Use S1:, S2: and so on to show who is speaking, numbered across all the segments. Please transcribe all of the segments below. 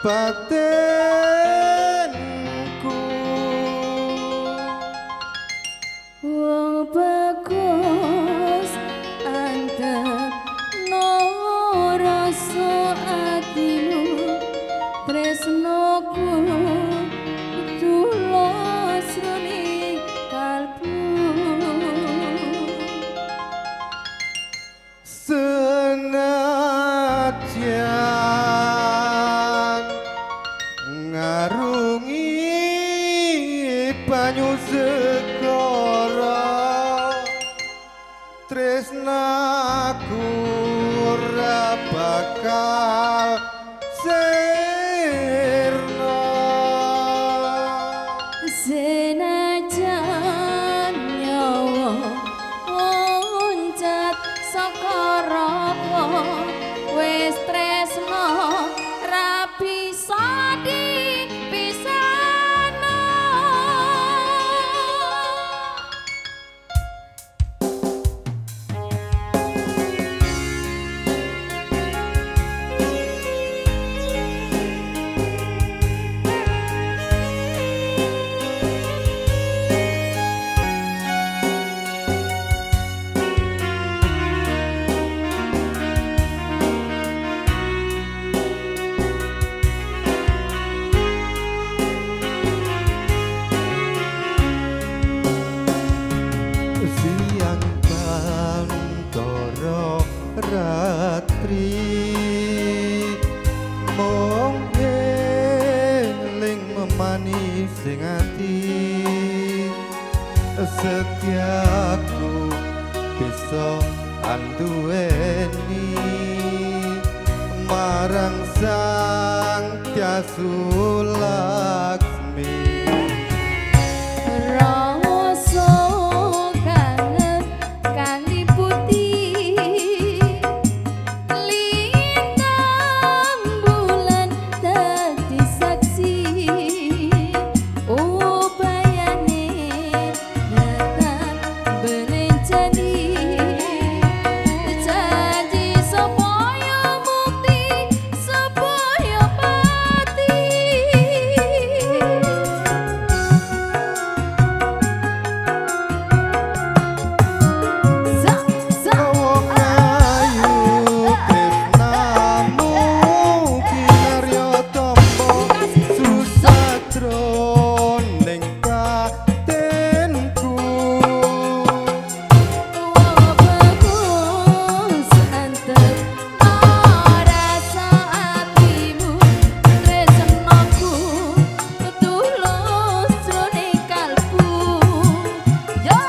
S1: batinku.
S2: Wong bagus antep no rasa atimu, tresnoku tulus jroning kalbu.
S1: Senajan ngarungi banyu segara, tresnaku ora bakal sirna.
S2: Senajan nyawa loncat saka raga, wis tresna ra bisa dipisahno.
S1: Siang bantara ratri, mung eling memani sing ati. Setiaku bisa anduweni marang Sang Tyasulakmi.
S2: Rasa kangen kang liputi lintang bulan dadi saksi, ubayane datang belenjani janji supaya mukti supaya pati. Sa sa
S1: Wong ayu tresnamu kinarya tampa susah jroning batinku.
S2: Wong bagus antep rasa atimu, tresnaku tulus jroning kalbu. Yo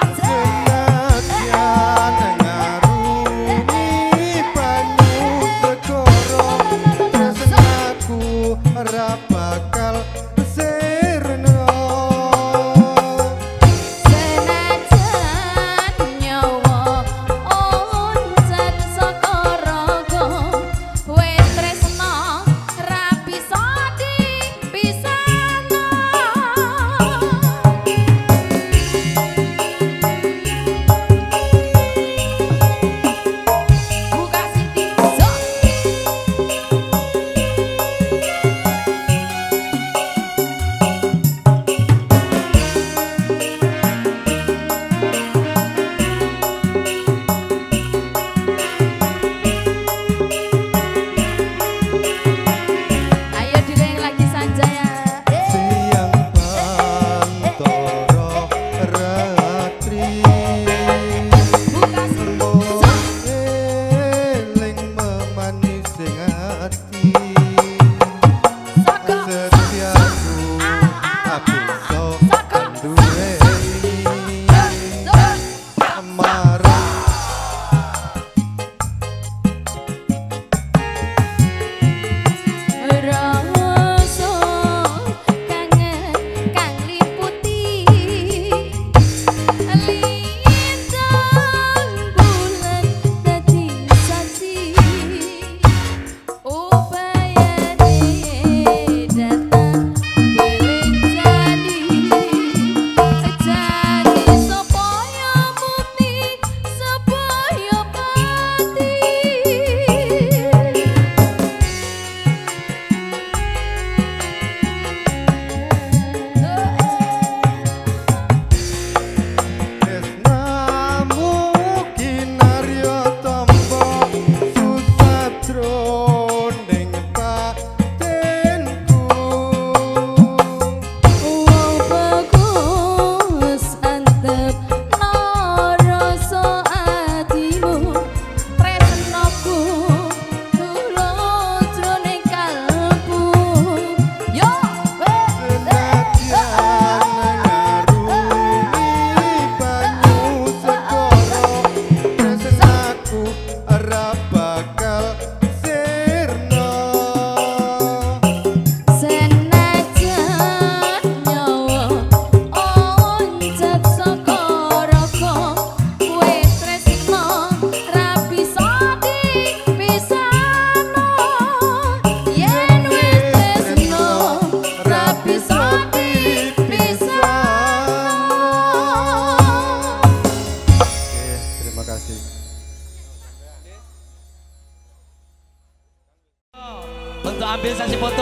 S2: asik.
S1: Senajan ngarungi banyu segara, tresnaku ora bakal sirna.
S2: Senajan nyawa oncat saka raga, wis tresna ra bisa dipisahno. Buka siti so.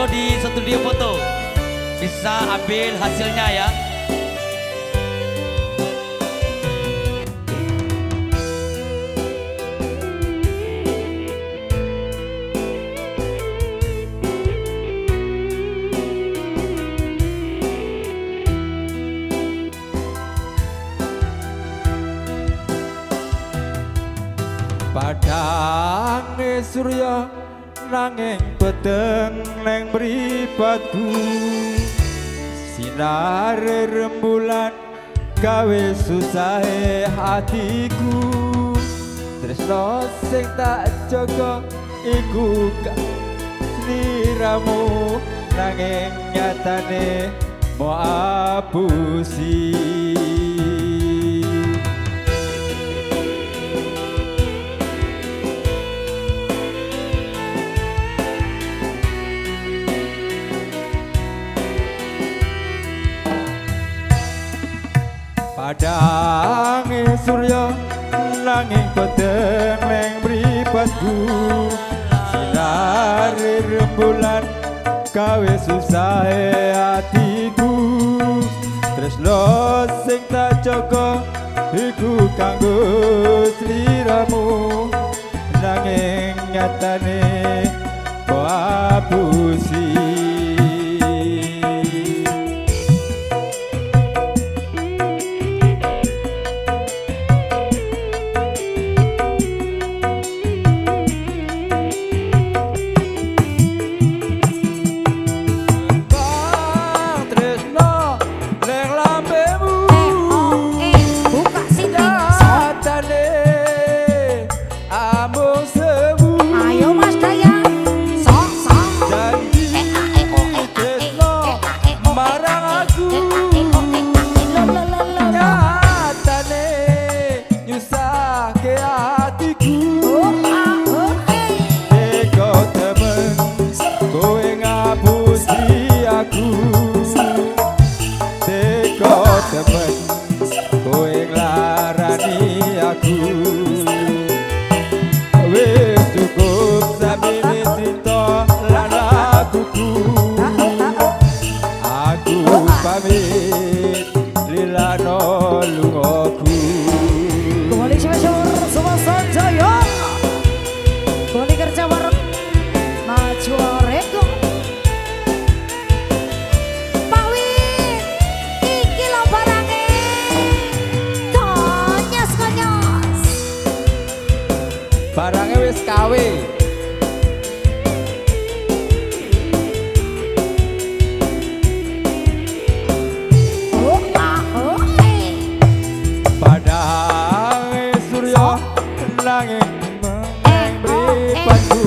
S3: di studio foto. Bisa ambil hasilnya ya.
S1: Padange surya nanging peteng neng mripatku, sinare rembulan gawe susahe hatiku. Tresno sing tak jaga iku sliramu, nanging nyatane mo apusi. Padange surya nanging peteng neng mripatku, sinare rembulan gawe susahe atiku. Tresno sing tak jaga iku kanggo sliramu, nanging nyatane kok apusi. Barangnya wis KW. Padange surya nanging mripatku,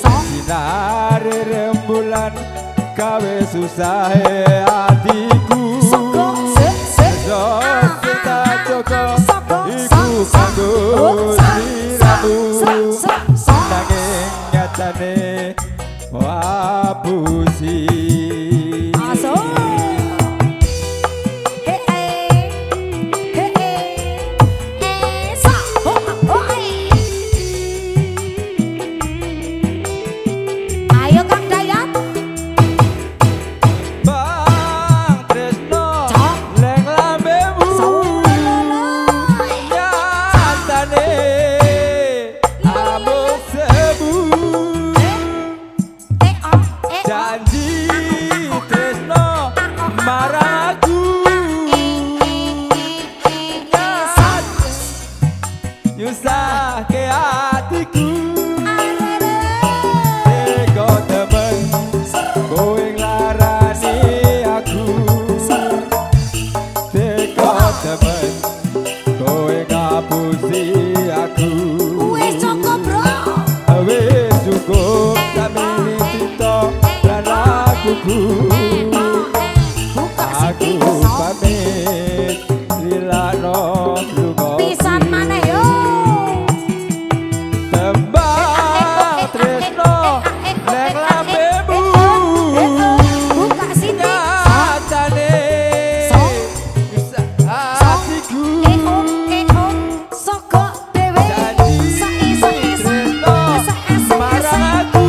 S1: sinare rembulan gawe susahe atiku. Tresno sing tak jaga iku kanggo sliramu, nanging nyatane apusi.
S2: Ayo Kang Dayat.
S1: Bang Tresno leng lambemu, nyatane amung sewu. Janji tresno marang aku, nyusahke atiku. Teko temen kowe nglarani aku, teko temen kowe ngapusi aku.
S2: Wis cukup bro,
S1: wis cukup samene cinta lan lakuku. Aku pamit lilano lunga
S2: pisan maneh yo.
S1: Tembang tresno neng lambemu, nyatane atiku. Janji tresno marang aku.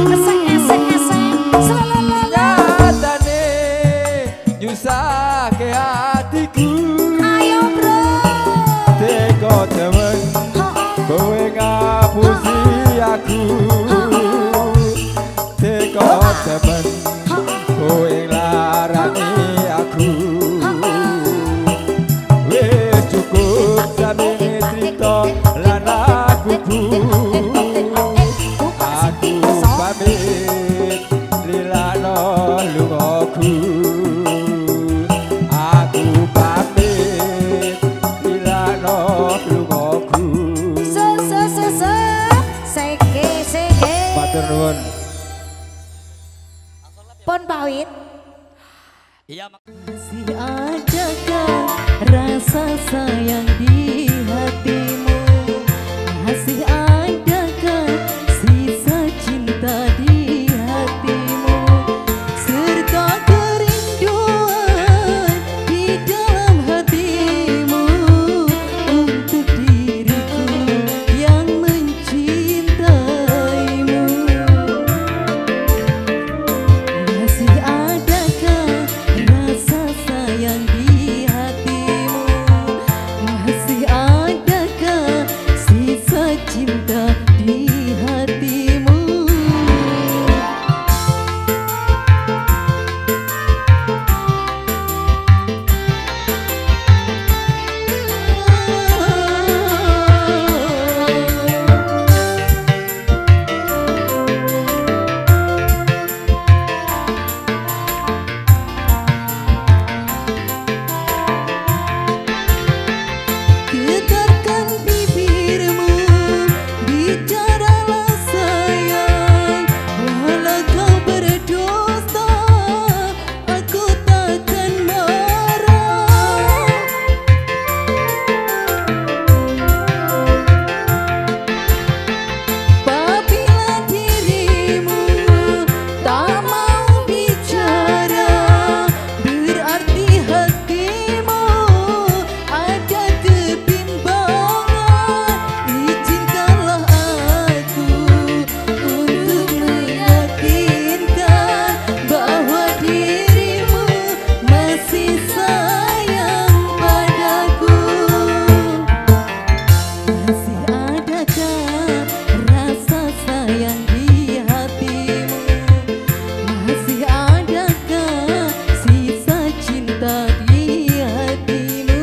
S2: Pun pawit.
S3: Iya.
S4: Masih adakah rasa sayang di hatimu? Masih adakah sisa cinta di hatimu? Serta kerinduan di dalam hatimu untuk diriku yang mencintaimu. Masih adakah rasa sayang di hatimu? Masih adakah sisa cinta di hatimu? Getarkan bibirmu, bicaralah sayang. Walau kau berdusta, aku takkan marah. Apabila dirimu tak mau bicara, berarti hatimu ada kebimbangan. Izinkanlah aku untuk meyakinkan bahwa dirimu masih sayang padaku. Masih adakah rasa sayang di hatimu? Masih adakah sisa cinta di hatimu?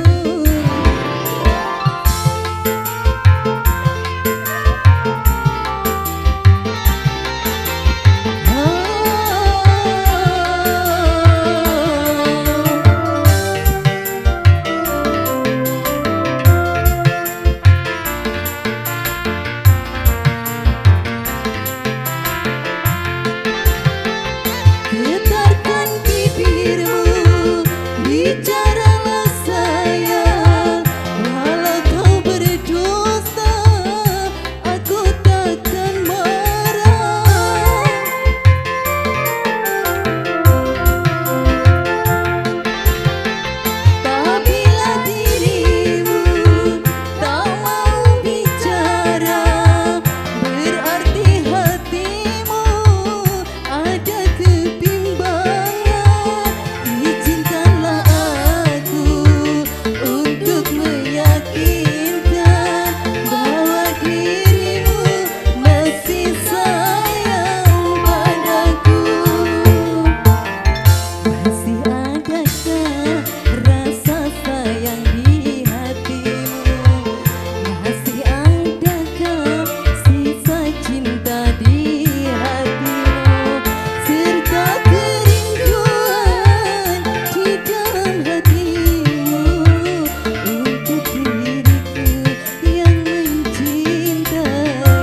S4: Getarkan bibirmu, bicaralah sayang. Walau kau berdusta, aku takkan marah. Apabila dirimu tak mau bicara, berarti hatimu ada kebimbangan. Izinkanlah aku untuk meyakinkan bahwa dirimu masih sayang padaku. Masih adakah rasa sayang di hatimu? Masih adakah sisa cinta di hatimu? Serta kerinduan di dalam hatimu untuk diriku yang mencintaimu.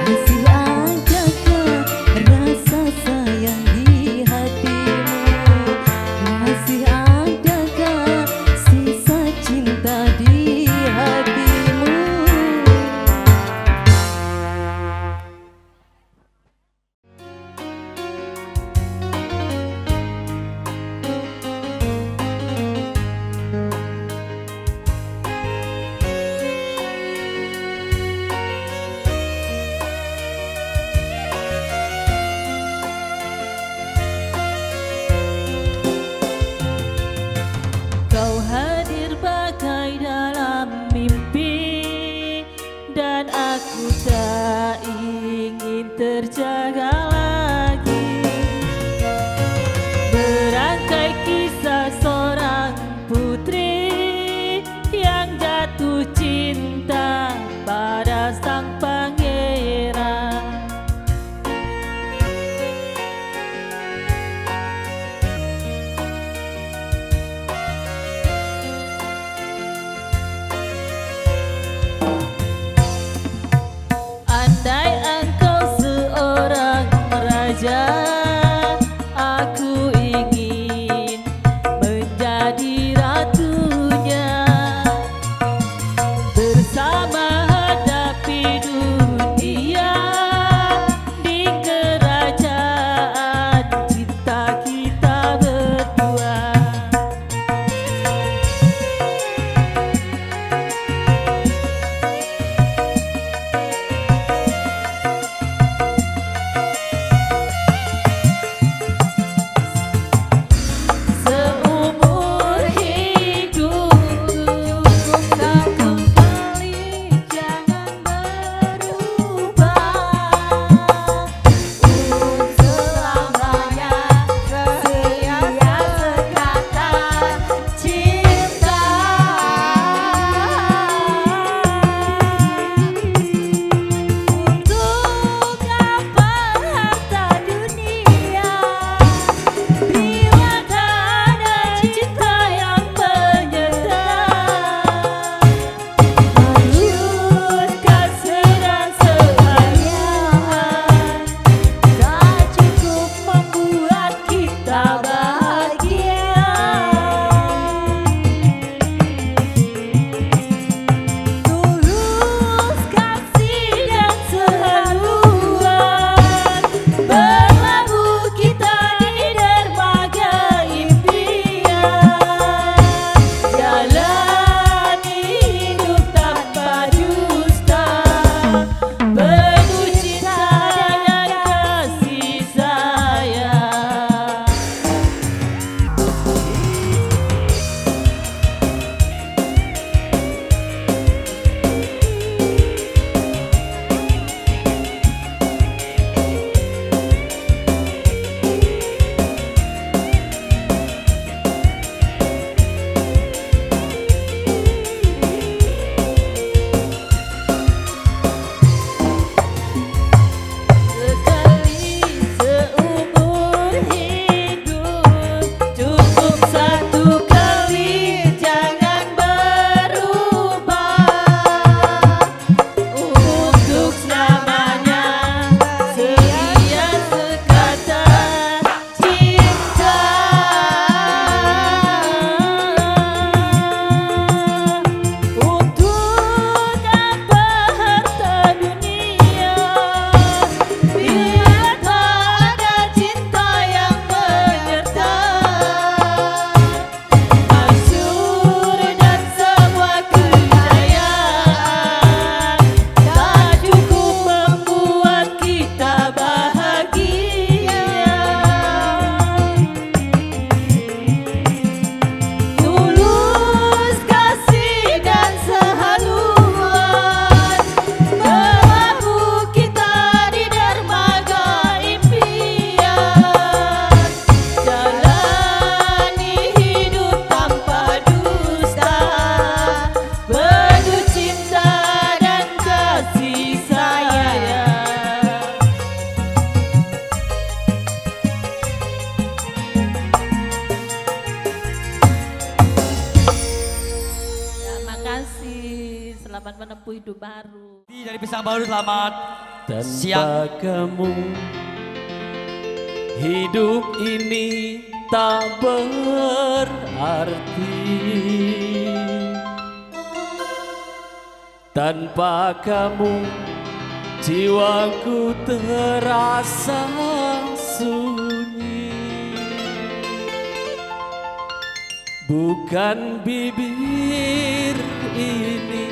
S4: Masih adakah rasa sayang di hatimu? Masih adakah sisa cinta di hatimu?
S5: Kau hadir bagai dalam mimpi, dan aku tak ingin terjaga lagi. Berangkai kisah seorang putri yang jatuh cinta pada sang pangeran. Andai engkau seorang menempuh hidup baru.
S3: Dari Pisang Baru selamat siang.
S6: Tanpa kamu hidup ini tak berarti. Tanpa kamu jiwaku terasa sunyi. Bukan bibir ini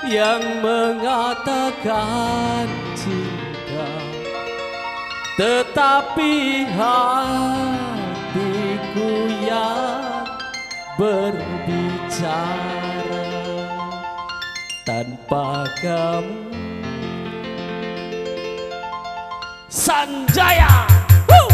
S6: yang mengatakan cinta, tetapi hatiku yang berbicara. Tanpa kamu Sanjaya. Woo!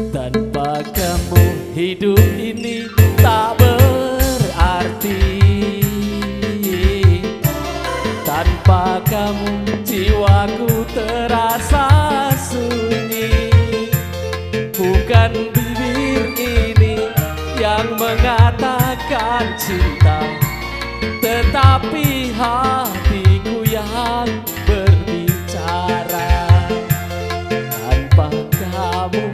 S6: Tanpa kamu hidup ini tak berarti. Tanpa kamu jiwaku terasa sunyi. Bukan bibir ini yang mengatakan cinta, tetapi hatiku yang berbicara. Tanpa kamu.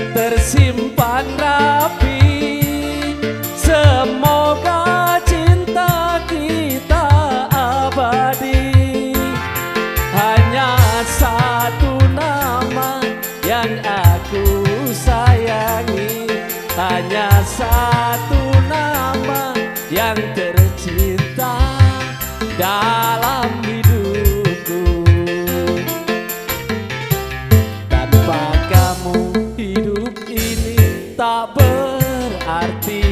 S6: Tersimpan rapi, semoga cinta kita abadi. Hanya satu nama yang aku sayangi, hanya satu nama yang tercinta dalam hidupku. Tanpa kamu hidup ini tak berarti.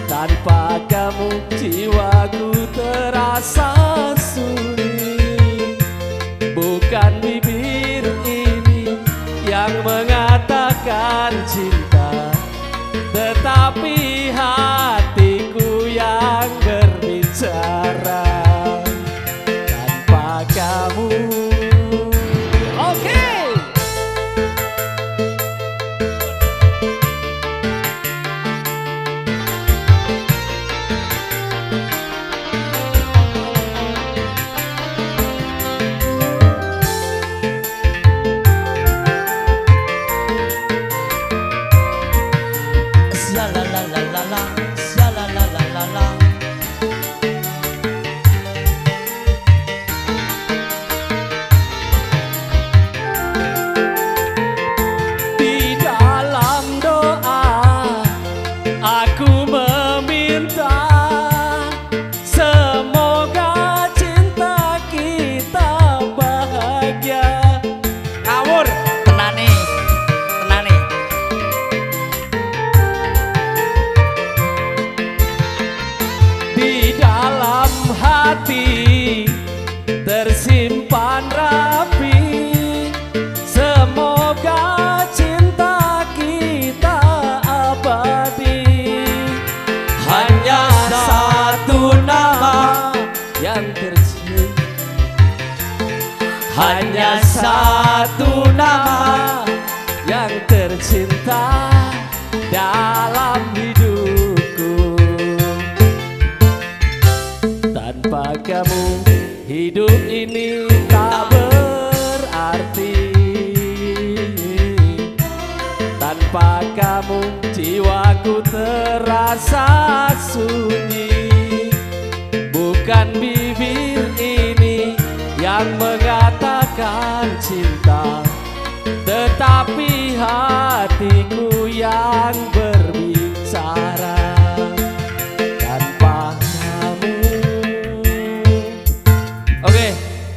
S6: Tanpa kamu jiwaku terasa sunyi. Bukan bibir ini yang mengatakan cinta, tetapi hatiku yang berbicara. Tanpa kamu. Oke. Di dalam doa aku meminta, semoga cinta kita bahagia.
S3: Ngawur, tenane, tenane.
S6: Di dalam hati tersimpan rapi, semoga cinta kita abadi. Hanya satu nama yang tercinta, hanya satu nama yang tercinta dalam hidupku. Jiwaku terasa sunyi. Bukan bibir ini yang mengatakan cinta, tetapi hatiku yang berbicara tanpa kamu. Oke,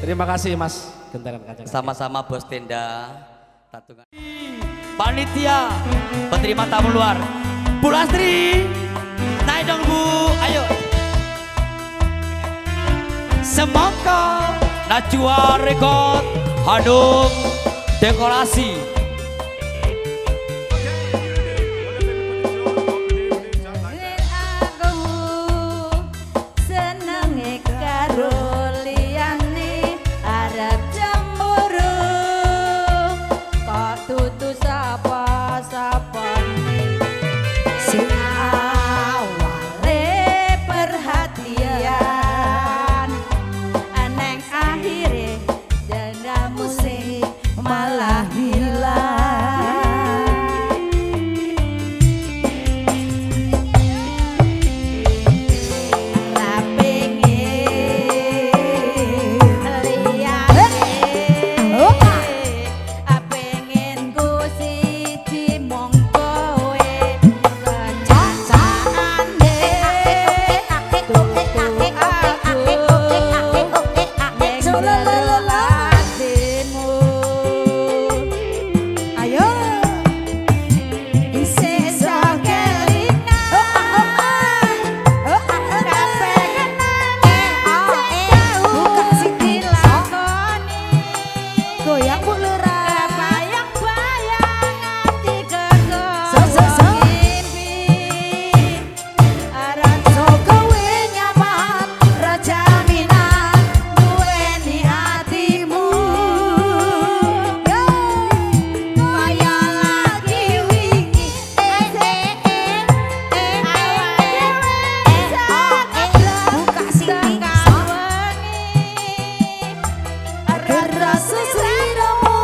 S6: terima kasih Mas Genteran Kaca.
S3: Sama-sama Bos Tenda. Tatungan. Panitia penerima tamu luar. Bu Lastri, naik dong Bu, ayo. Semangka Najwa Record Hanum Dekorasi.
S2: Aku senenge karo liyane arep cemburu kok tutu sapa-sapane sing awale perhatian aneng akhire dendamu sing malah hilang. Ra pengen liyane, pengen ku siji mung kowe kecacane tutu aku ning jero atimu. Ayo isih kelingan kabeh kenangan
S4: Buka
S2: sing dilakoni
S4: Goyang Bu Lurah.
S2: Bayang-bayang ati
S4: So, so, so.
S2: mimpi rasa kowe nyaman ra jaminan duweni atimu kaya lagi wingi
S4: Buka sini.
S2: Rasa sliramu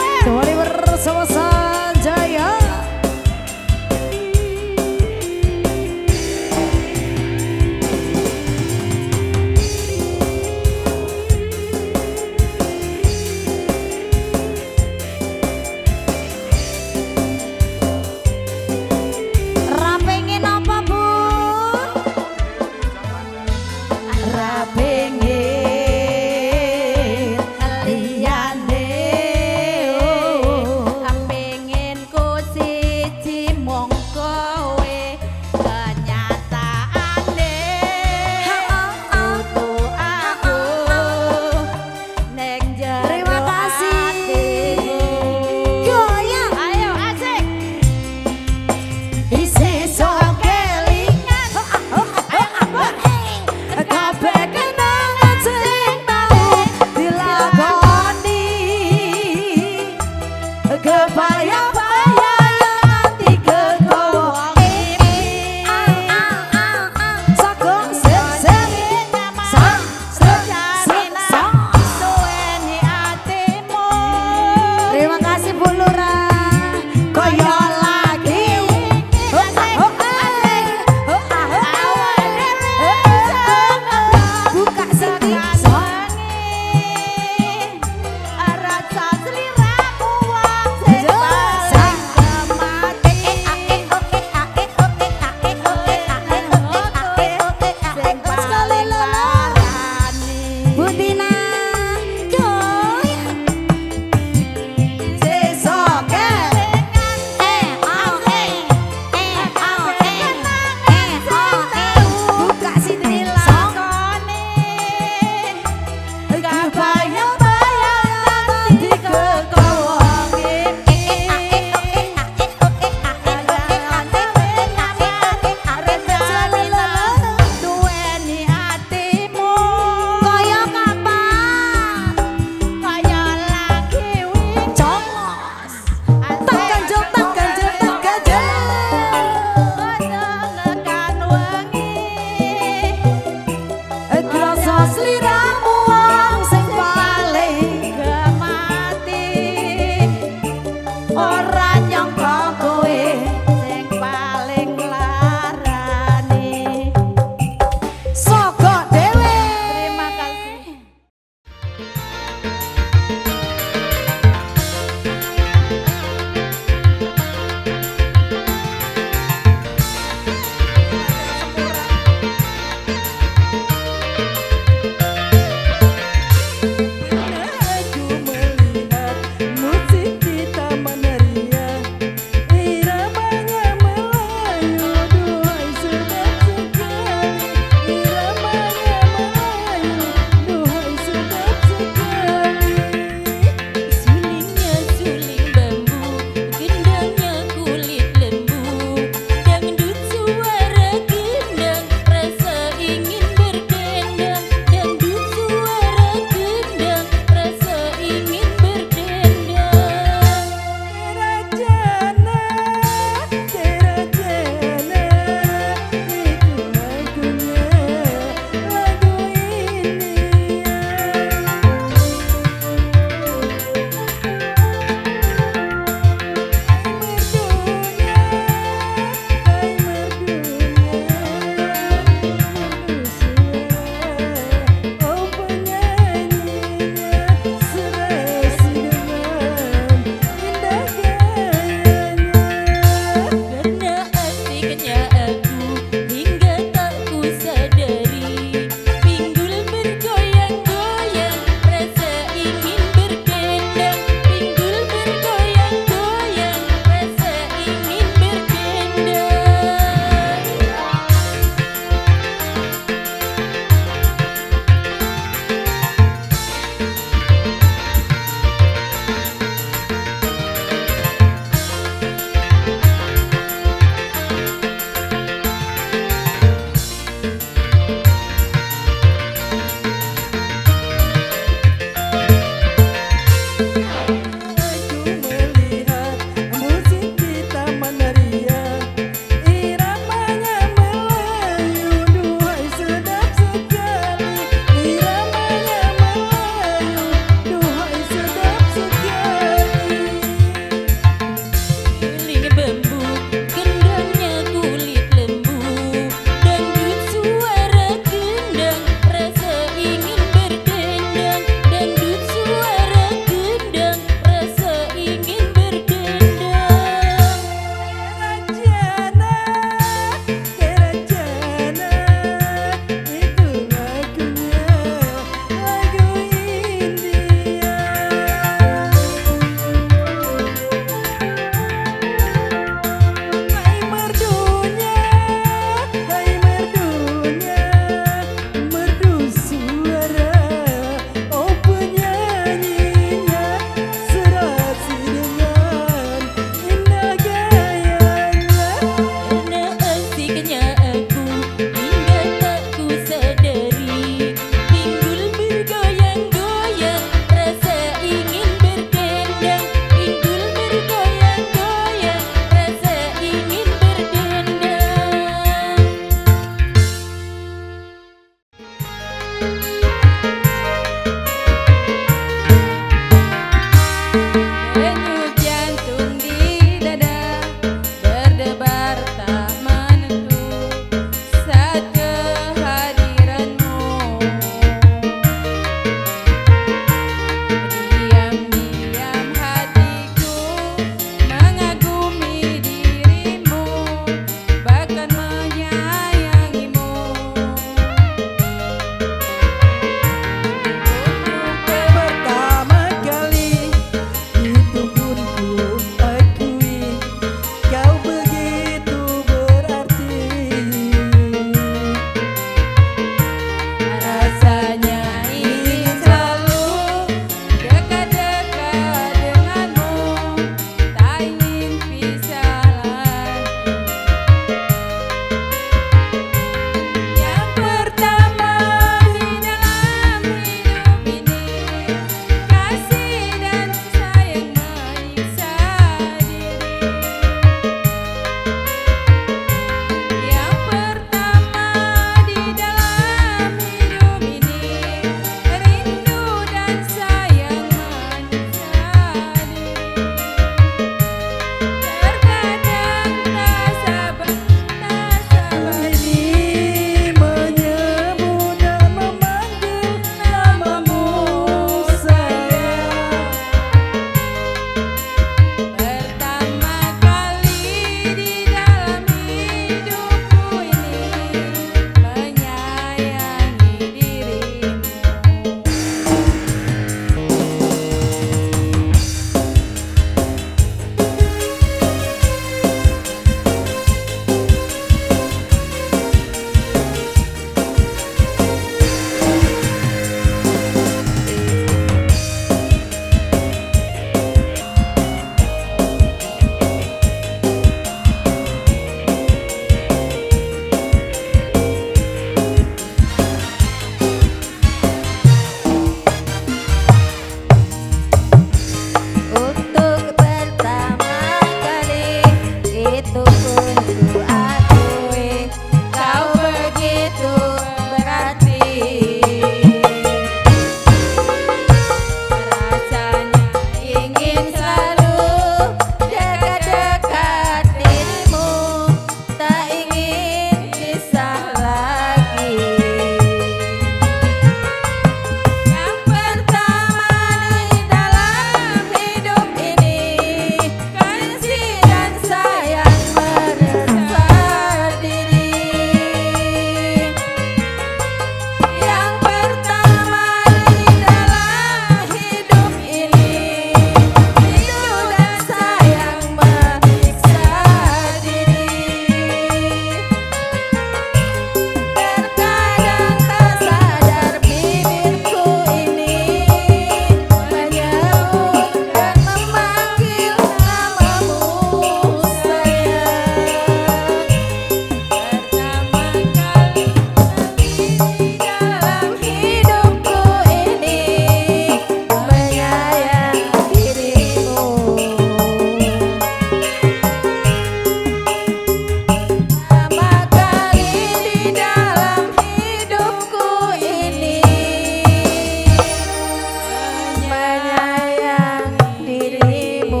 S2: Menyayangi dirimu.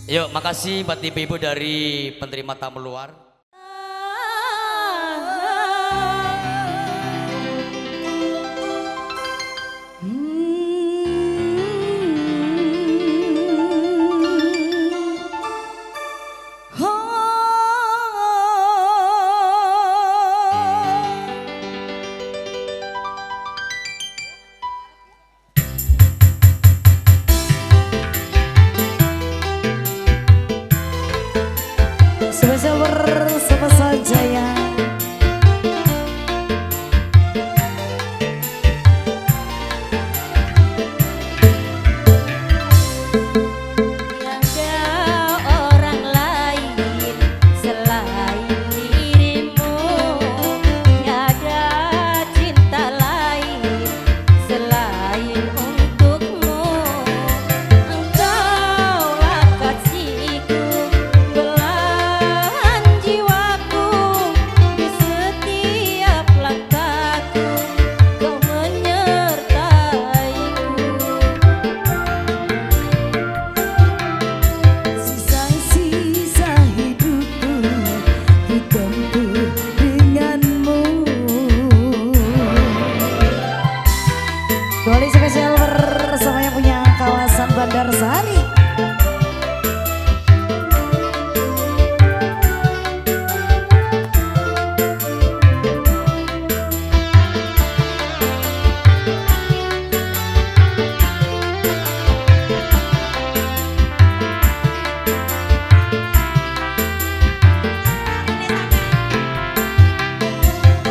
S3: Yuk, makasih buat ibu-ibu dari penerima tamu luar.
S2: Spesial bersama Sanjaya.
S5: Tiada orang lain selain dirimu, tiada cinta lain selain untukmu. Engkaulah kasihku, belahan jiwaku, di setiap langkahku kau menyertaiku.
S2: Sisa-sisa hidupku ku tempuh denganmu. Kembali spesial bersama yang punya kawasan Bandar Sari.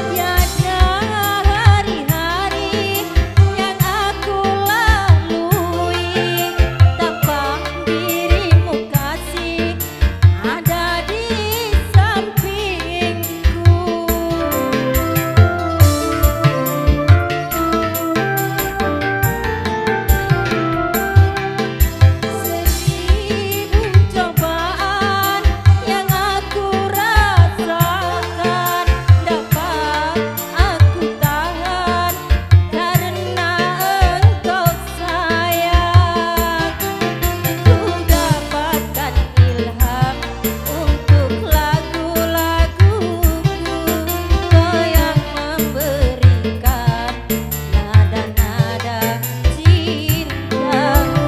S5: Tiada hari-hari yang aku lalui tanpa dirimu kasih ada di sampingku. Seribu cobaan yang aku rasakan dapat aku tahan karena engkau sayang. Ku dapatkan ilham untuk lagu-laguku, kau yang memberikan nada-nada cintamu.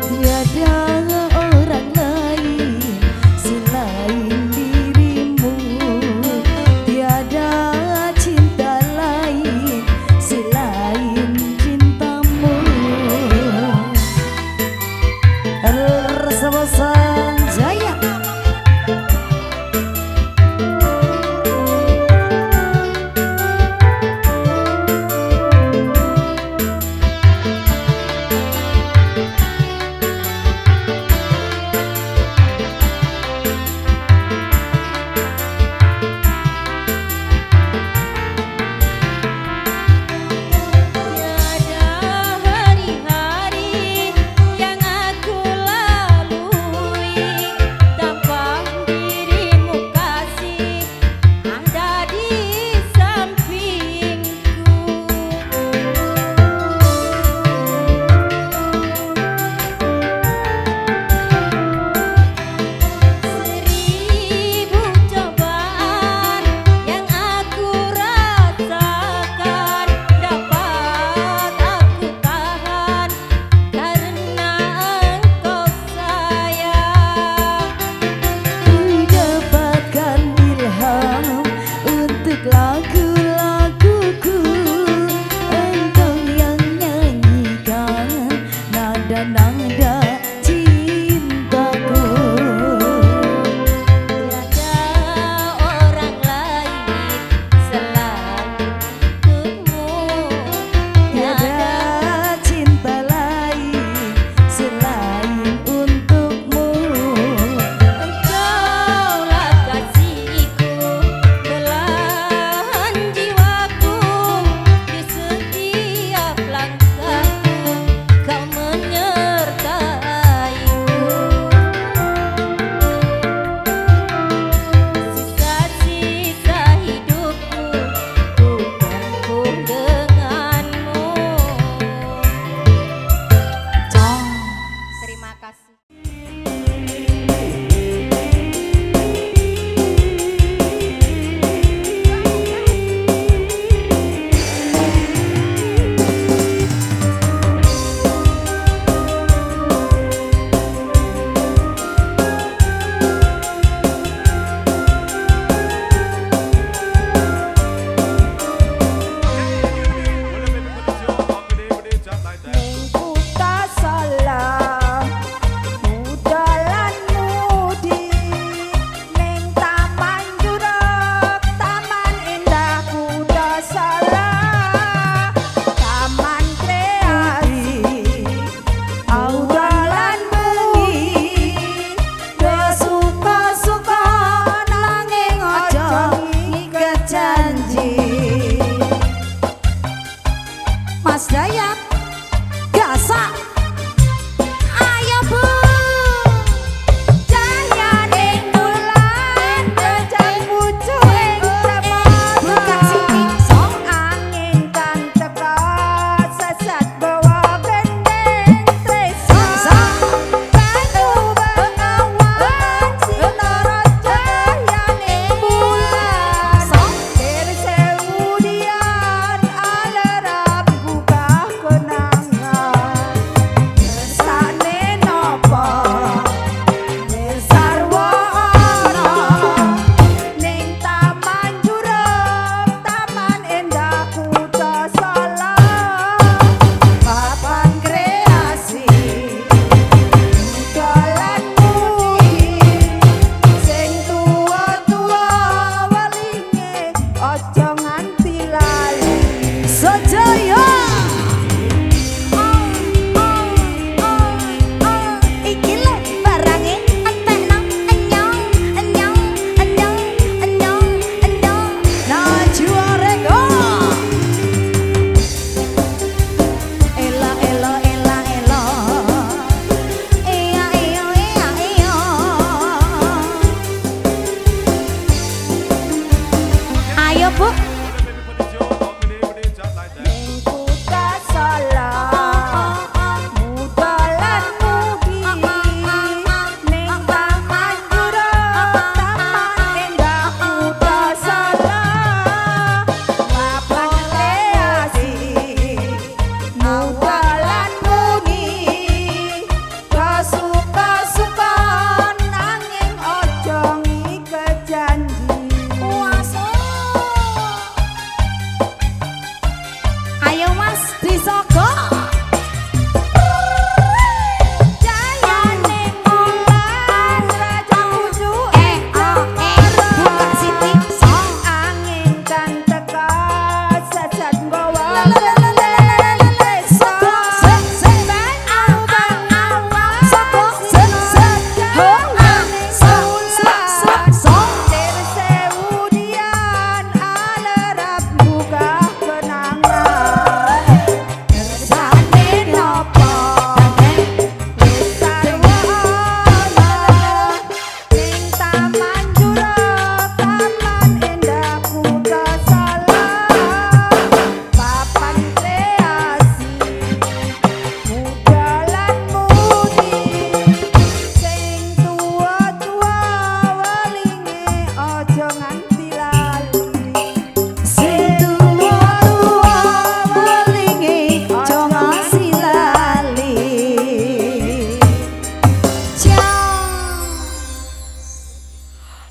S2: Tiada orang lain selain dirimu, tiada cinta lain selain cintamu. Bersama Sanjaya.
S5: Tiada hari-hari yang aku lalui Terima kasih.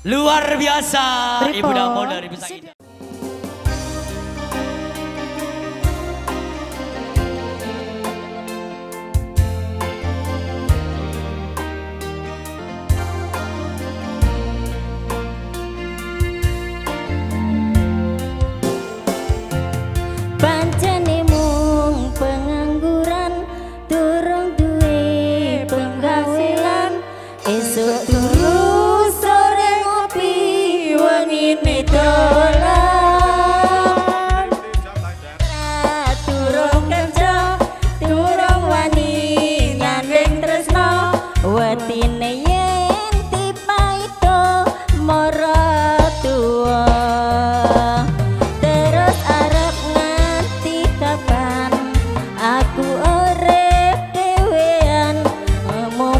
S3: Luar biasa Ibu Damo dari Pisang Indah.
S5: Pancene mung pengangguran, durung duwe penghasilan, esuk turu sore ngopi wengine dolan. Durung kerja, durung wani nyanding tresno, wetine yen tipaito mara tuwa. Terus arep nganti kapan aku urip dhewean, mung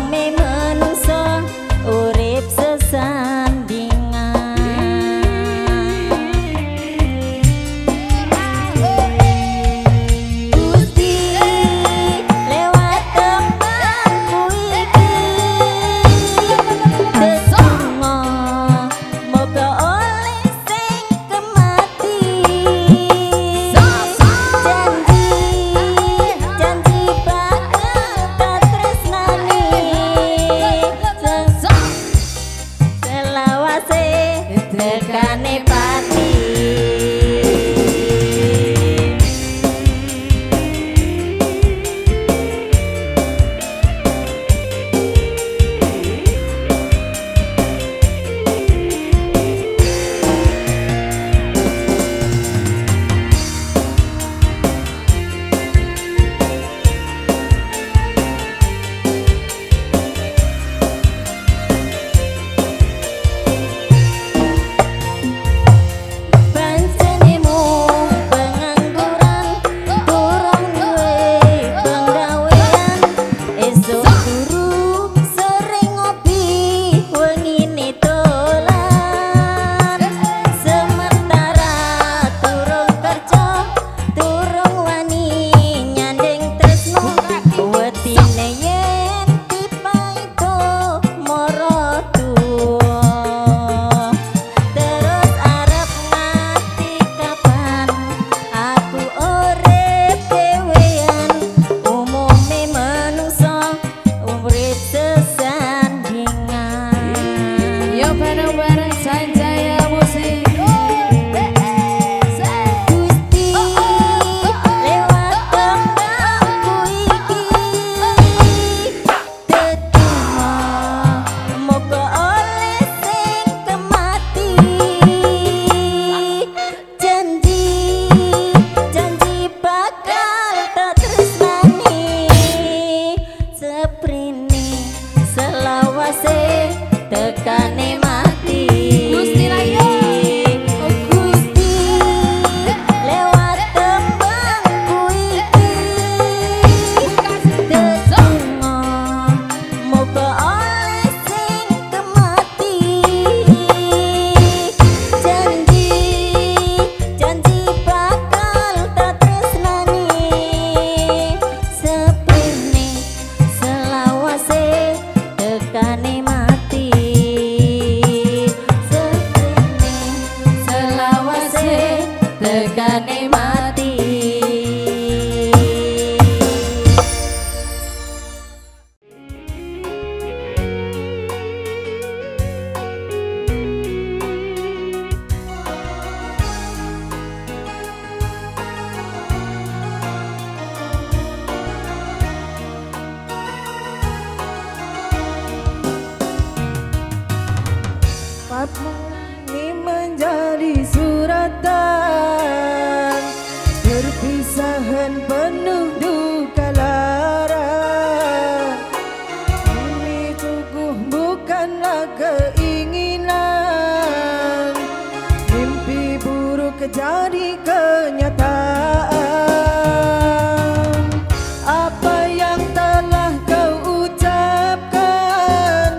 S5: selawase tekane mati.
S4: Gusti Rayo,
S5: oh Gusti, lewat tembangku iki ndedonga muga oleh sing kemati. Janji janji bakal tak tresnani seprene selawase tekane mati. Seprene selawase tekane mati.
S7: Ini menjadi suratan perpisahan penuh duka lara. Ini cukup bukanlah keinginan, mimpi buruk jadi kenyataan. Apa yang telah kau ucapkan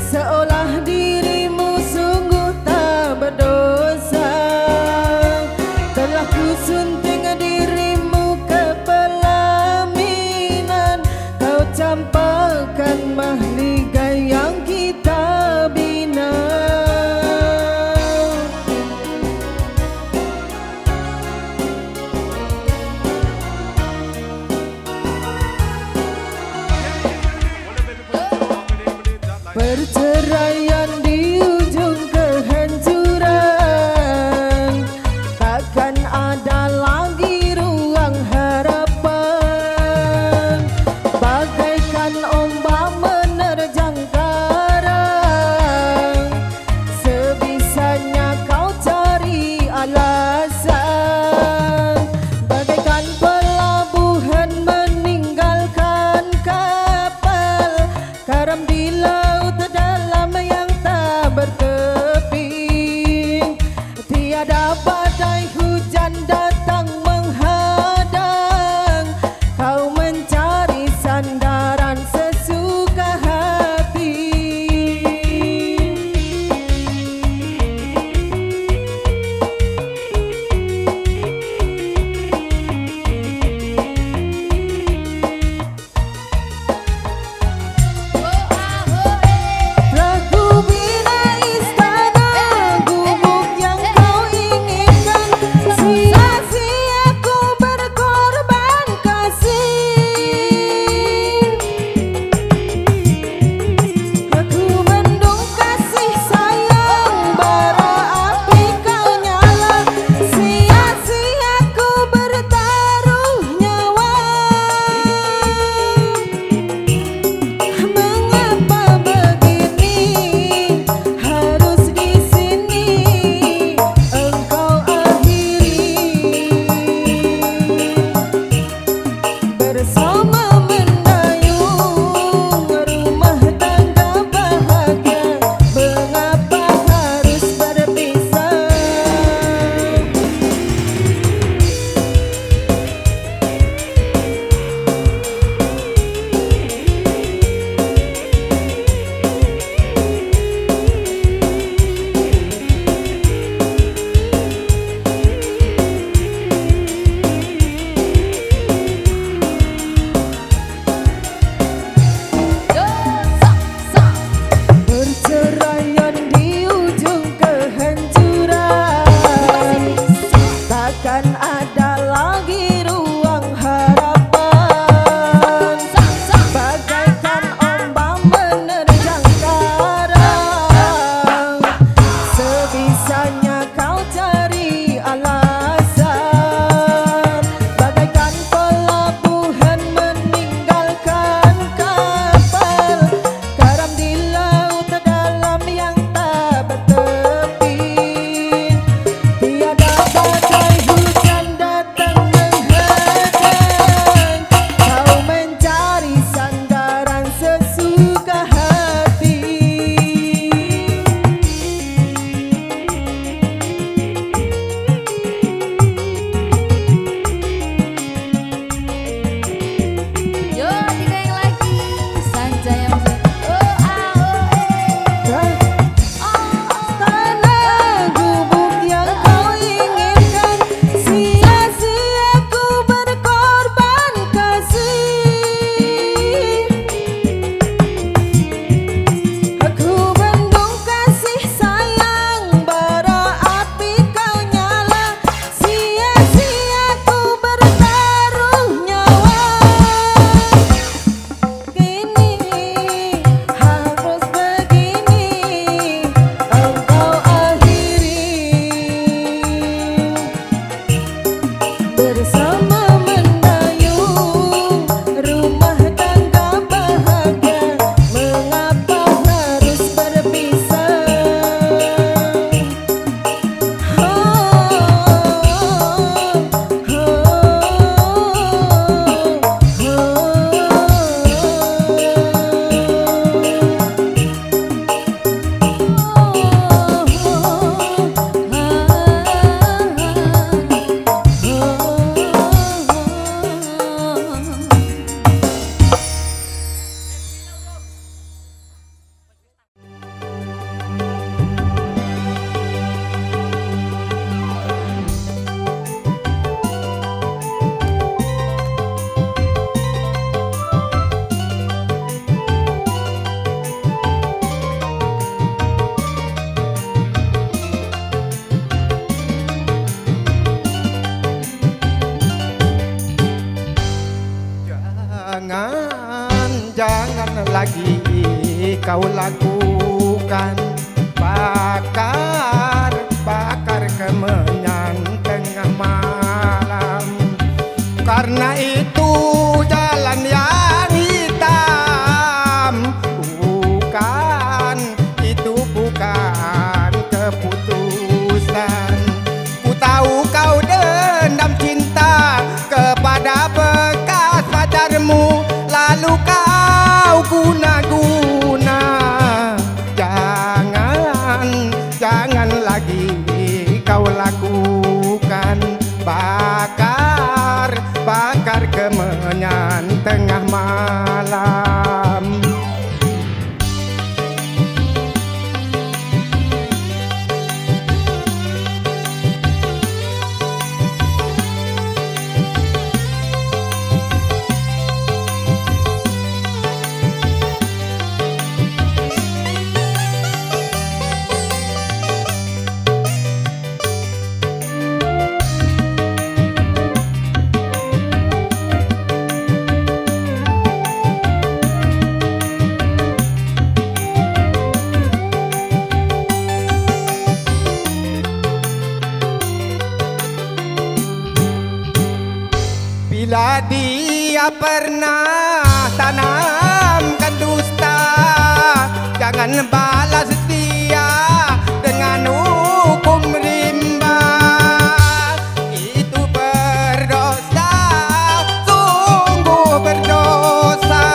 S7: seolah dirimu sungguh tak berdosa. Telah ku sunting dirimu ke pelaminan, kau campakkan mahligai yang kita bina. Perceraian di ujung kehancuran, takkan ada lagi ruang harapan. Bagaikan ombak menerjang karang, sebisanya kau cari alasan. Bagaikan pelabuhan meninggalkan kapal, karam di laut dalam yang tak bertepi. Tiada badai hujan datang menghadang, kau mencari sandaran sesuka hati.
S1: kau lakukan. Bakar, bakar kemenyan tengah malam. Karena itu jalan yang hitam, bukan, itu bukan keputusan. Ku tahu kau dendam cinta kepada bekas pacarmu, lalu kau guna-guna. Jangan, jangan lagi kau lakukan. Bakar, bakar kemenyan tengah malam. Bila dia pernah tanamkan dusta, jangan balas dia dengan hukum rimba. Itu berdosa, sungguh berdosa.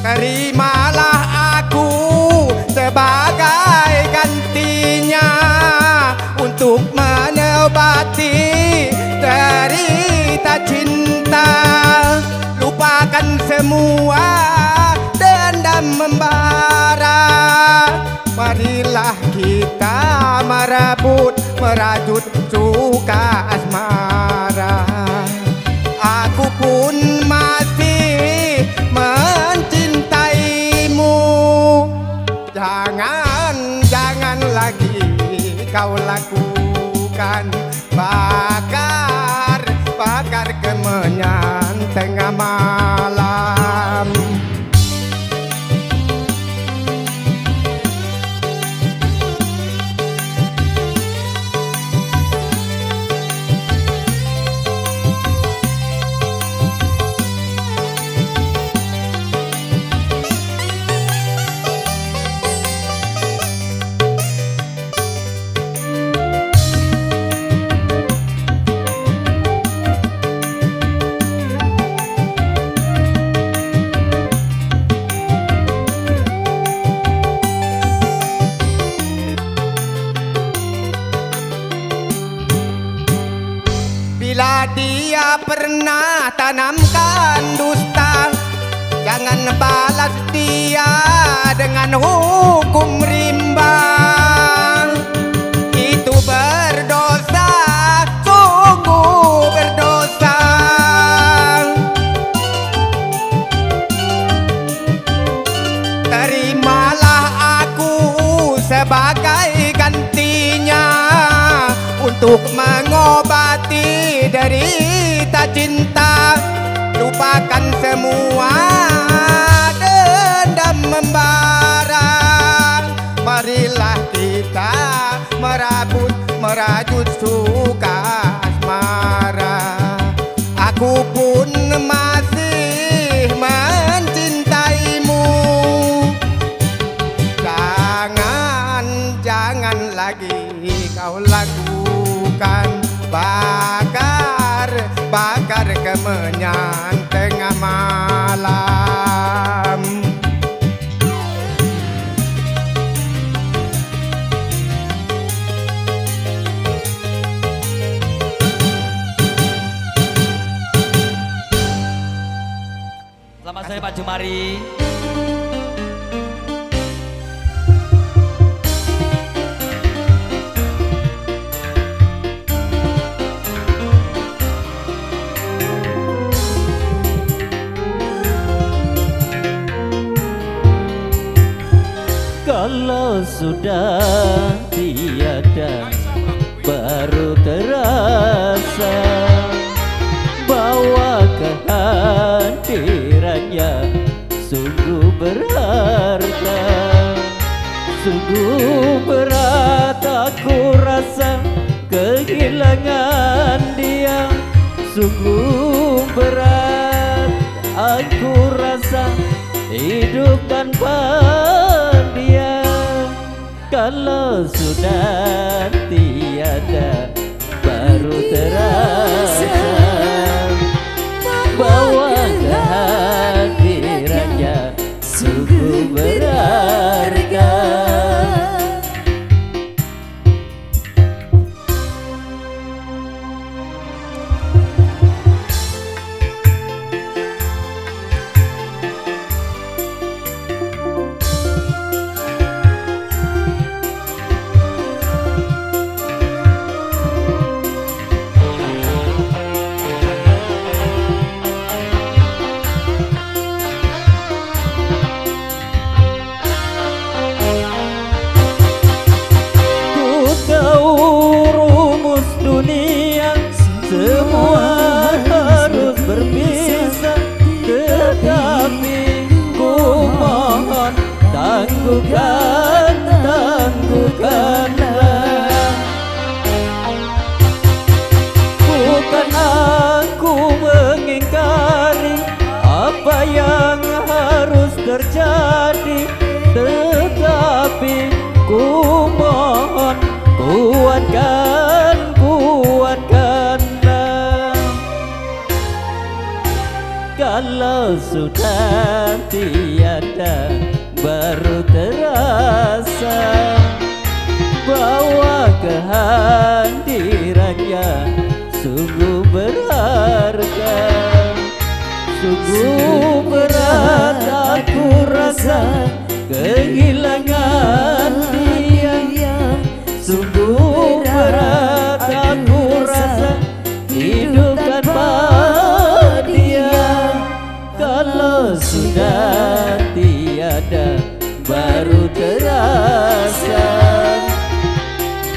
S1: Terimalah aku sebagai gantinya untuk mengobati derita cinta. Lupakan semua dendam membara. Marilah kita merebut, merajut suka asmara. Aku pun masih mencintaimu. Jangan, jangan lagi kau lakukan. Bakar, bakar kemenyan tengah malam. Bila dia pernah tanamkan dusta, jangan balas dia dengan hukum rimba. Itu berdosa, sungguh berdosa. Terimalah aku sebagai gantinya untuk mengobati derita cinta. Lupakan semua dendam membara. Marilah kita merabut, merajut suka asmara. Aku pun masih mencintaimu. Jangan, jangan lagi kau lakukan. Bakar, bakar kemenyan tengah malam.
S3: Selamat sore Pak Jumari.
S8: Kalau sudah tiada baru terasa bahwa kehadiranmu aku rasa hidup tanpa dia. Kalau sudah tiada baru terasa bahwa kehadirannya sungguh berharga. Semua harus berpisah, tetapi ku mohon tangguhkan, tangguhkanlah. Bukan aku mengingkari apa yang harus terjadi, tetapi ku mohon kuatkan, kuatkanlah. Kalau sudah tiada baru terasa bahwa kehadirannya sungguh berharga. Sungguh berat aku rasa kehilangan dia. Sungguh berat aku rasa hidup tanpa dia. Kalau sudah tiada baru terasa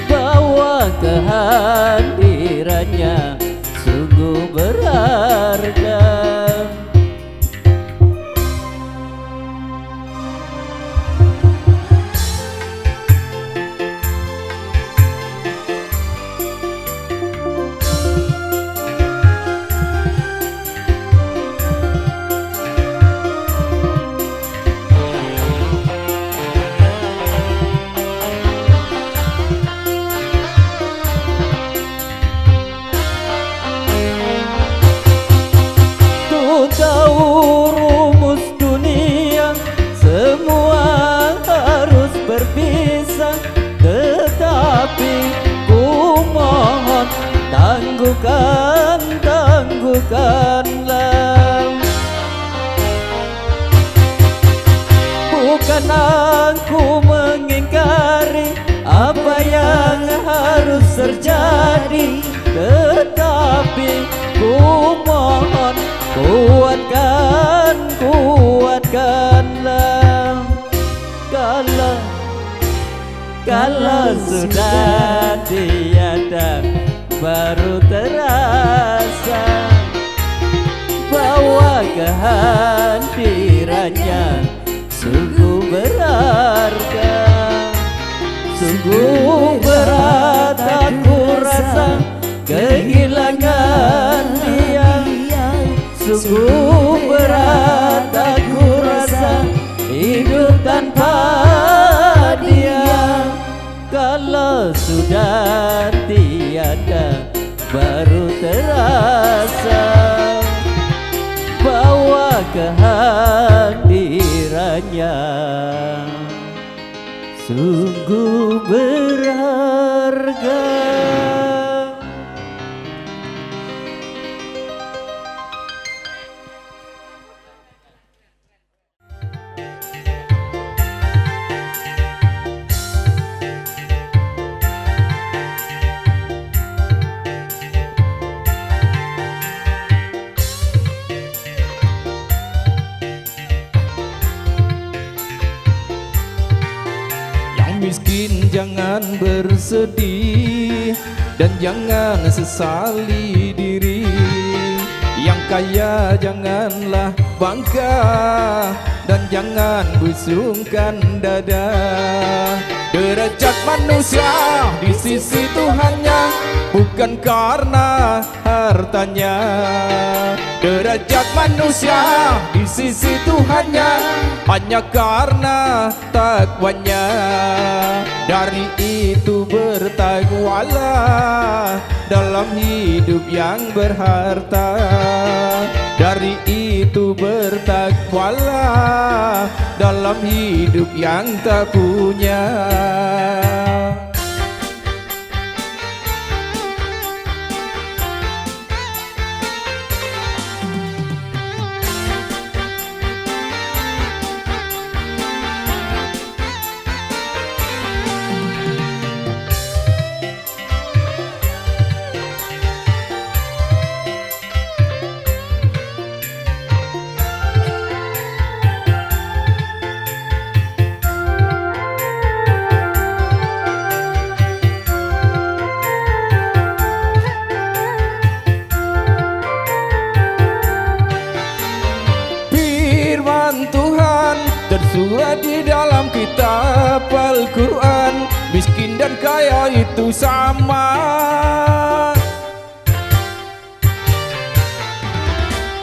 S8: bahwa kehadirannya sungguh berharga. Tahu rumus dunia, semua harus berpisah, tetapi ku mohon tangguhkan, tangguhkanlah. Bukan aku mengingkari apa yang harus terjadi, tetapi ku mohon kuatkan, kuatkanlah. Kalau sudah tiada baru terasa bahwa kehadirannya sungguh berharga. Sungguh berat aku rasa kehilangan dia. Sungguh berat aku rasa hidup tanpa dia. Kalau sudah tiada baru terasa bahwa kehadirannya sungguh berharga.
S1: Miskin jangan bersedih dan jangan sesali diri. Yang kaya janganlah bangga dan jangan busungkan dada. Derajat manusia di sisi Tuhannya bukan karena hartanya. Derajat manusia di sisi Tuhannya hanya karena takwanya. Dari itu bertakwalah dalam hidup yang berharta. Dari itu bertakwalah dalam hidup yang tak punya. Tersurat di dalam kitab Al-Quran, miskin dan kaya itu sama.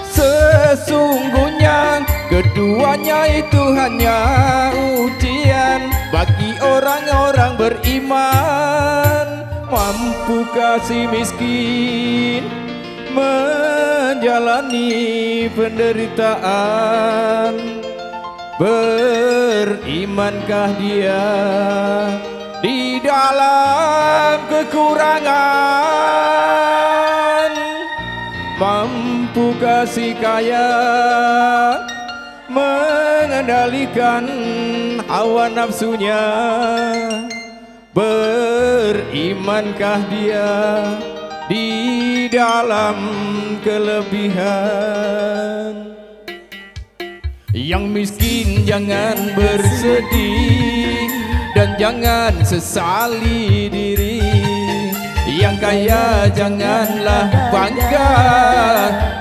S1: Sesungguhnya keduanya itu hanya ujian bagi orang-orang beriman. Mampu kasih miskin menjalani penderitaan. Berimankah dia di dalam kekurangan? Mampu kasih kaya mengendalikan hawa nafsunya. Berimankah dia di dalam kelebihan? Yang miskin jangan bersedih dan jangan sesali diri. Yang kaya janganlah bangga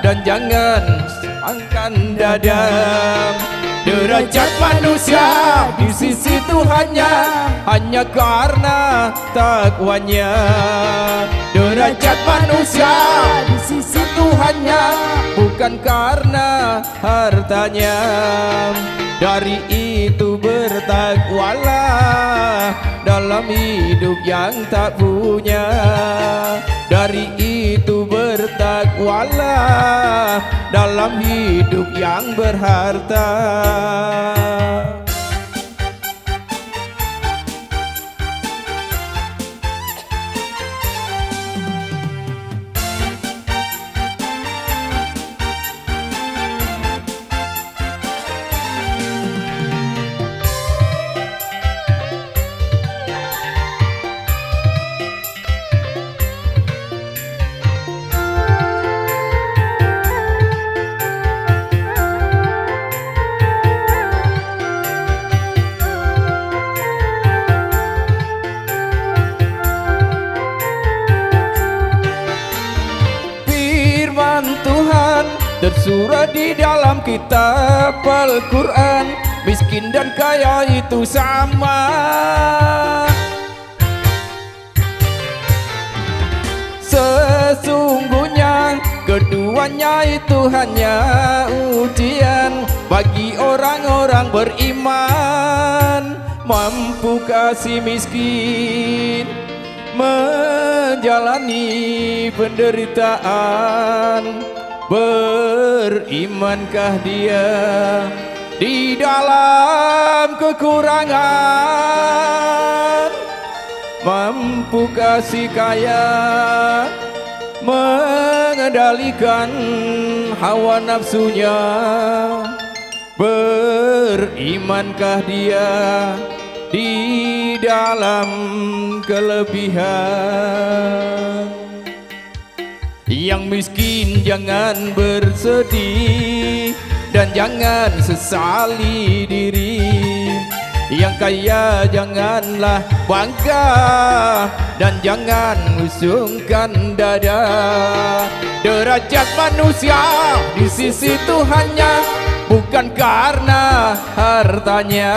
S1: dan jangan angkan dada. Derajat manusia di sisi Tuhannya hanya karena takwanya. Derajat manusia di sisi Tuhannya bukan karena hartanya. Dari itu bertakwalah dalam hidup yang tak punya. Dari itu bertakwalah dalam hidup yang berharta. Tersurat di dalam kitab Al-Quran, miskin dan kaya itu sama. Sesungguhnya keduanya itu hanya ujian bagi orang-orang beriman. Mampu kasih miskin menjalani penderitaan. Berimankah dia di dalam kekurangan? Mampu kasih kaya mengendalikan hawa nafsunya. Berimankah dia di dalam kelebihan? Yang miskin jangan bersedih dan jangan sesali diri. Yang kaya janganlah bangga dan jangan usungkan dada. Derajat manusia di sisi Tuhannya bukan karena hartanya.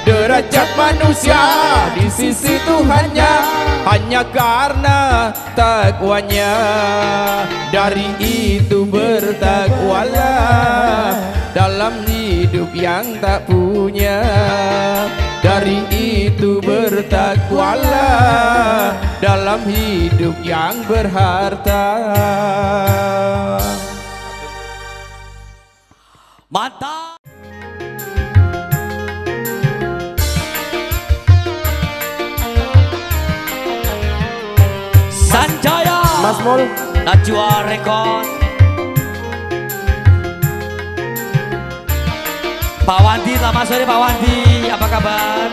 S1: Derajat manusia di sisi Tuhannya hanya karena takwanya. Dari itu bertakwalah dalam hidup yang tak punya. Dari itu bertakwalah dalam hidup yang berharta.
S3: Mantap. Sanjaya
S8: Mas Mul
S3: Najwa Record. Pak Wandi, selamat sore Pak Wandi, apa kabar?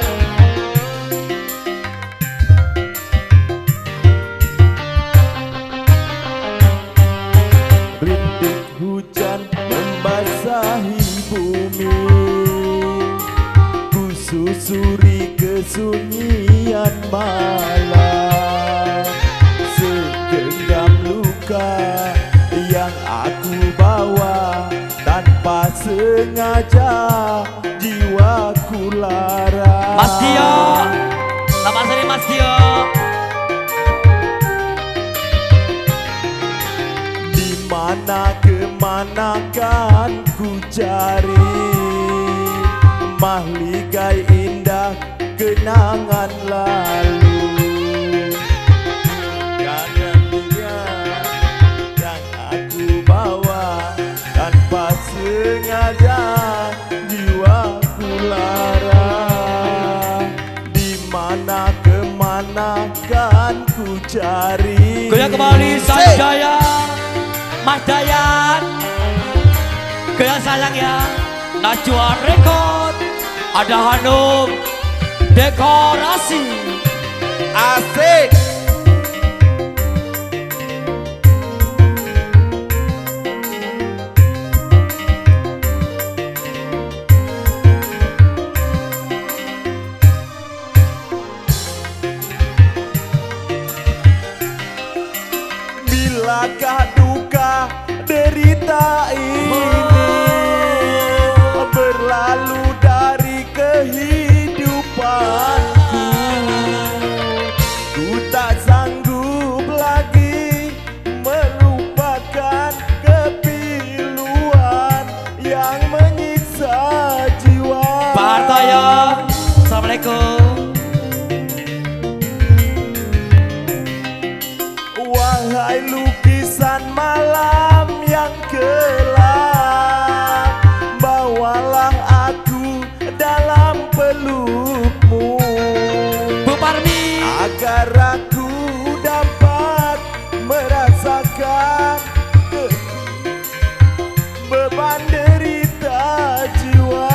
S8: Rintik hujan membasahi bumi, ku susuri kesunyian malam. Segenggam luka yang aku bawa, tanpa sengaja jiwaku lara.
S3: Mas Gio, selamat sore Mas Gio.
S8: Di mana kemana kan ku cari mahligai indah kenangan lalu. Karena dia yang aku bawa, tanpa sengaja jiwaku lara. Di mana kemana kan ku cari.
S3: Goyang kembali Sanjaya Mas Dayan, goyang sayang ya. Najwa Record, ada Hanum Dekorasi.
S1: Asik.
S8: Bilakah duka derita ini berlalu dari kehidupanku, ku tak sanggup lagi melupakan kepiluan yang menyiksa jiwa.
S3: Pak Hartoyo, assalamualaikum.
S8: Wahai lukisan malam yang kelam, bawalah aku dalam pelukmu,
S3: Bu Parmi,
S8: agar aku dapat merasakan beban derita jiwa.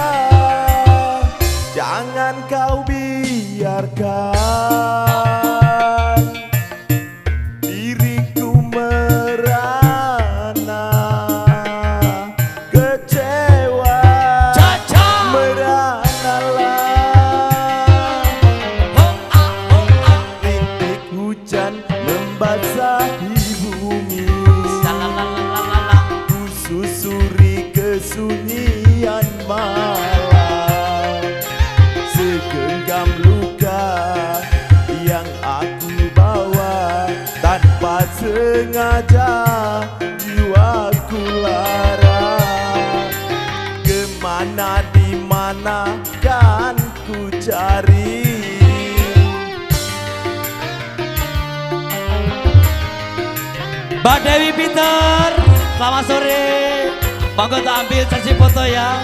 S8: Jangan kau biarkan diriku merana, kecewa meranalah. Rintik hujan membasahi bumi, ku susuri kesunyian malam. Segenggam luka yang aku bawa, tanpa sengaja jiwaku lara. Kemana di mana kan ku cari.
S3: Mbak Dewi Peter, selamat sore. Monggo tak ambil sesi foto ya.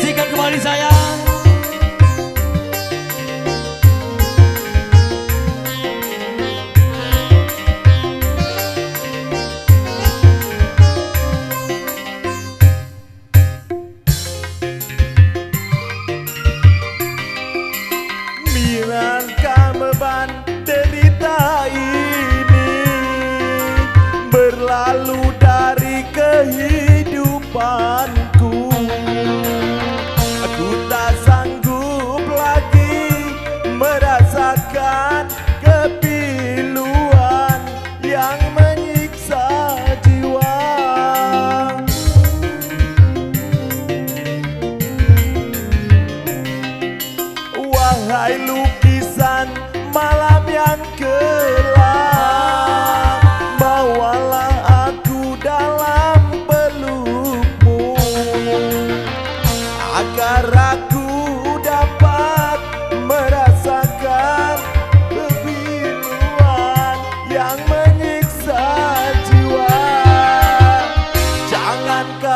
S3: Sikat kembali saya.
S8: Bilakah beban derita ini berlalu dari kehidupanku, aku tak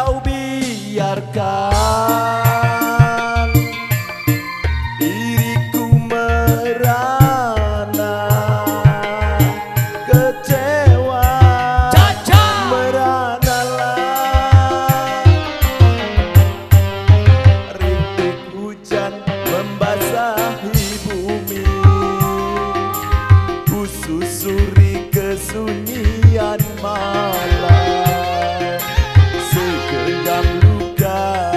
S8: kau biarkan diriku merana, kecewa meranalah. Rintik hujan membasahi bumi, ku susuri kesunyian malam. Segenggam luka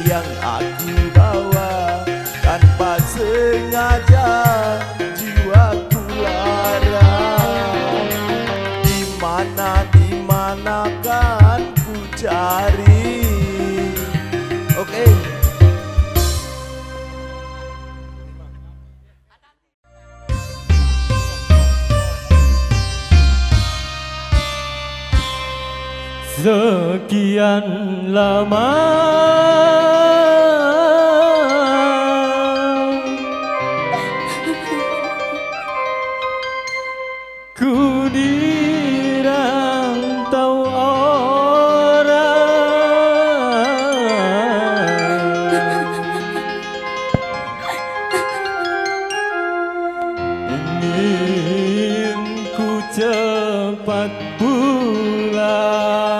S8: yang aku bawa, tanpa sengaja jiwaku lara. Di mana, di mana kan ku cari. Oke.
S6: Sekian lama ku dirantau orang, ingin ku cepat pulang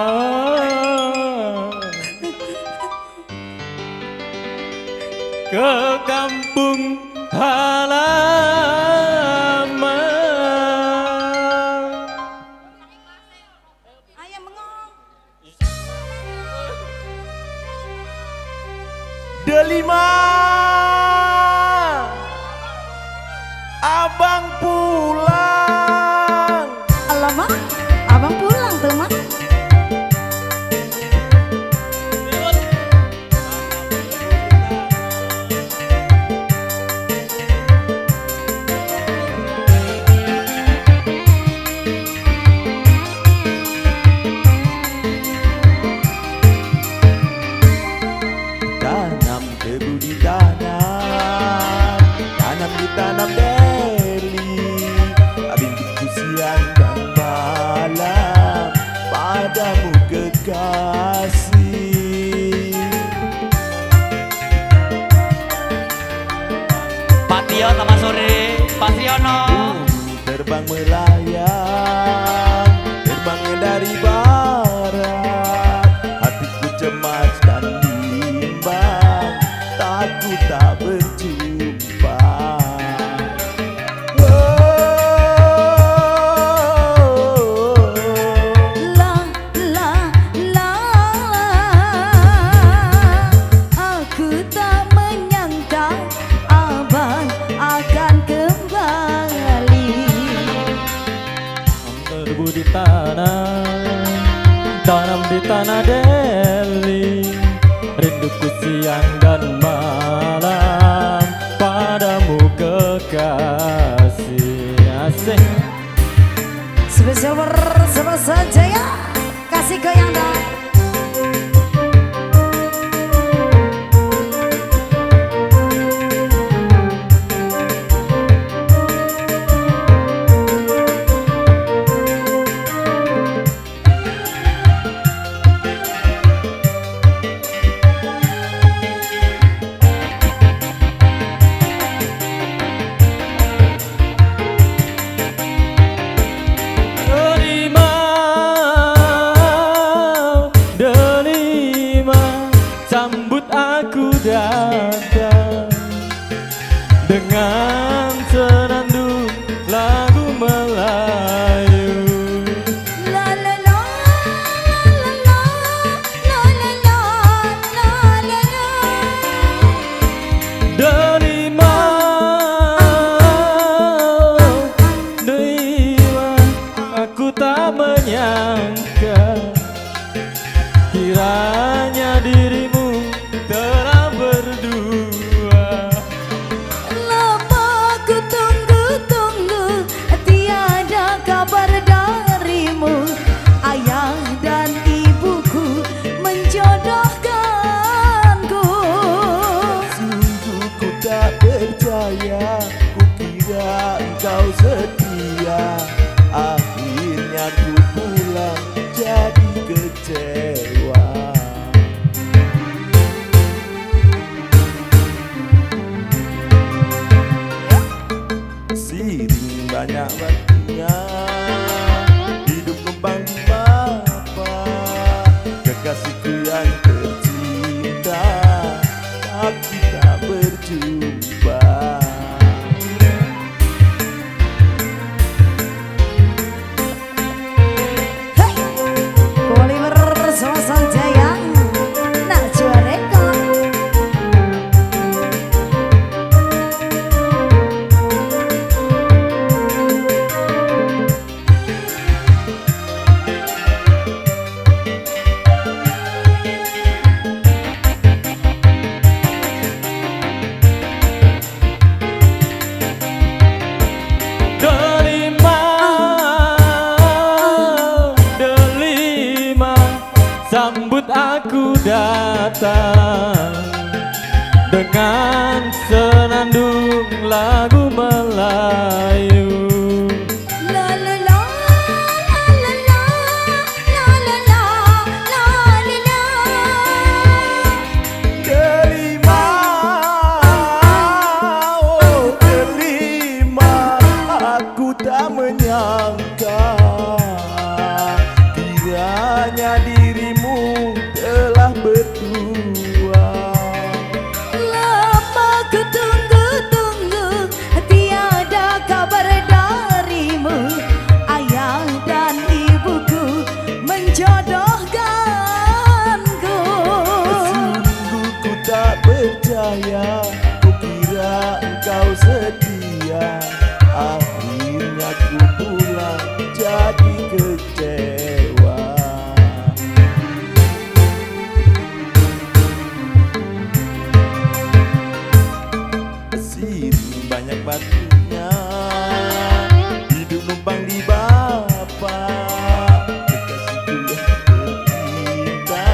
S6: ke kampung halaman.
S4: Ayam bengong.
S8: Delima, abang pulang.
S2: Alamak, abang pulang tuh mak.
S8: Tanam tebu di tanam, tanam di tanam deli. Rinduku siang dan malam padamu kekasih.
S3: Pak Tio, selamat sore. Pak Triono.
S8: Terbang melayang, terbang dari barat. Hatiku cemas dan bimbang, takut tak berjumpa. Oh.
S5: La la la, aku tak menyangka abang akan kembali.
S6: Tebu di tanah, tanam di tanah Deli. Rinduku siang dan malam padamu kekasih. Asik.
S2: Spesial bersama saja ya. Kasih goyang dong.
S6: Delima, Delima, sambut aku datang dengan senandung lagu Melayu.
S5: La la la la la la la la la la la.
S6: Delima, Delima, aku tak menyangka kiranya dirimu telah berdua.
S5: Lama ku tunggu-tunggu, tiada kabar darimu. Ayah dan ibuku menjodohkanku.
S8: Sungguh ku tak percaya, ku kira engkau setia. Akhirnya ku pulang jadi kecewa. Kekasihku yang tercinta, tapi tak berjumpa.
S2: Hey, Polimer bersama Jaya, Najwa Record.
S6: Delima, sambut aku datang dengan senandung lagu Melayu.
S5: La la la la la la la la la la la.
S8: Delima, oh delima, aku tak menyangka kiranya dirimu telah berdua.
S5: Lama ku tunggu-tunggu, tiada kabar darimu. Ayah dan ibuku menjodohkanku.
S8: Sungguh ku tak percaya, ku kira engkau setia. Akhirnya ku pulang jadi kecewa. Sini banyak batunya, hidup numpang di bapak. Kekasihku yang tercinta,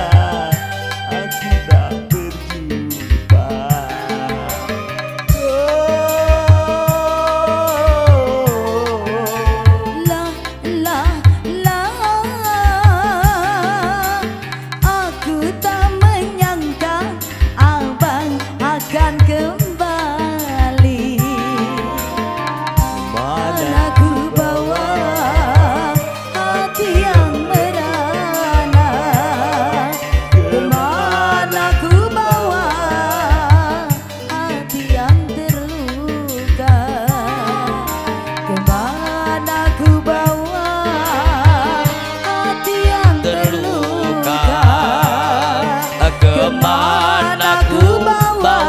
S8: aku tak berjumpa. Oh,
S5: La la la, aku tak menyangka abang akan kembali.
S8: mana
S5: Mana ku bawa hati yang merana, kemana ku bawa hati yang terluka, kemana ku bawa hati yang terluka,
S3: Kemana ku bawa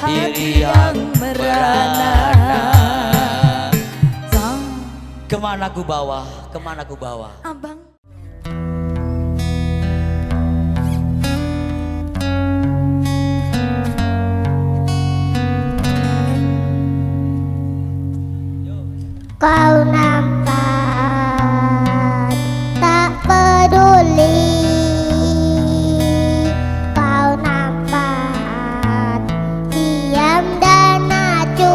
S5: hati yang merana.
S3: Kemana ku bawa, kemana ku bawa.
S5: Abang.
S4: Kau nampak tak peduli, kau nampak diam dan acuh.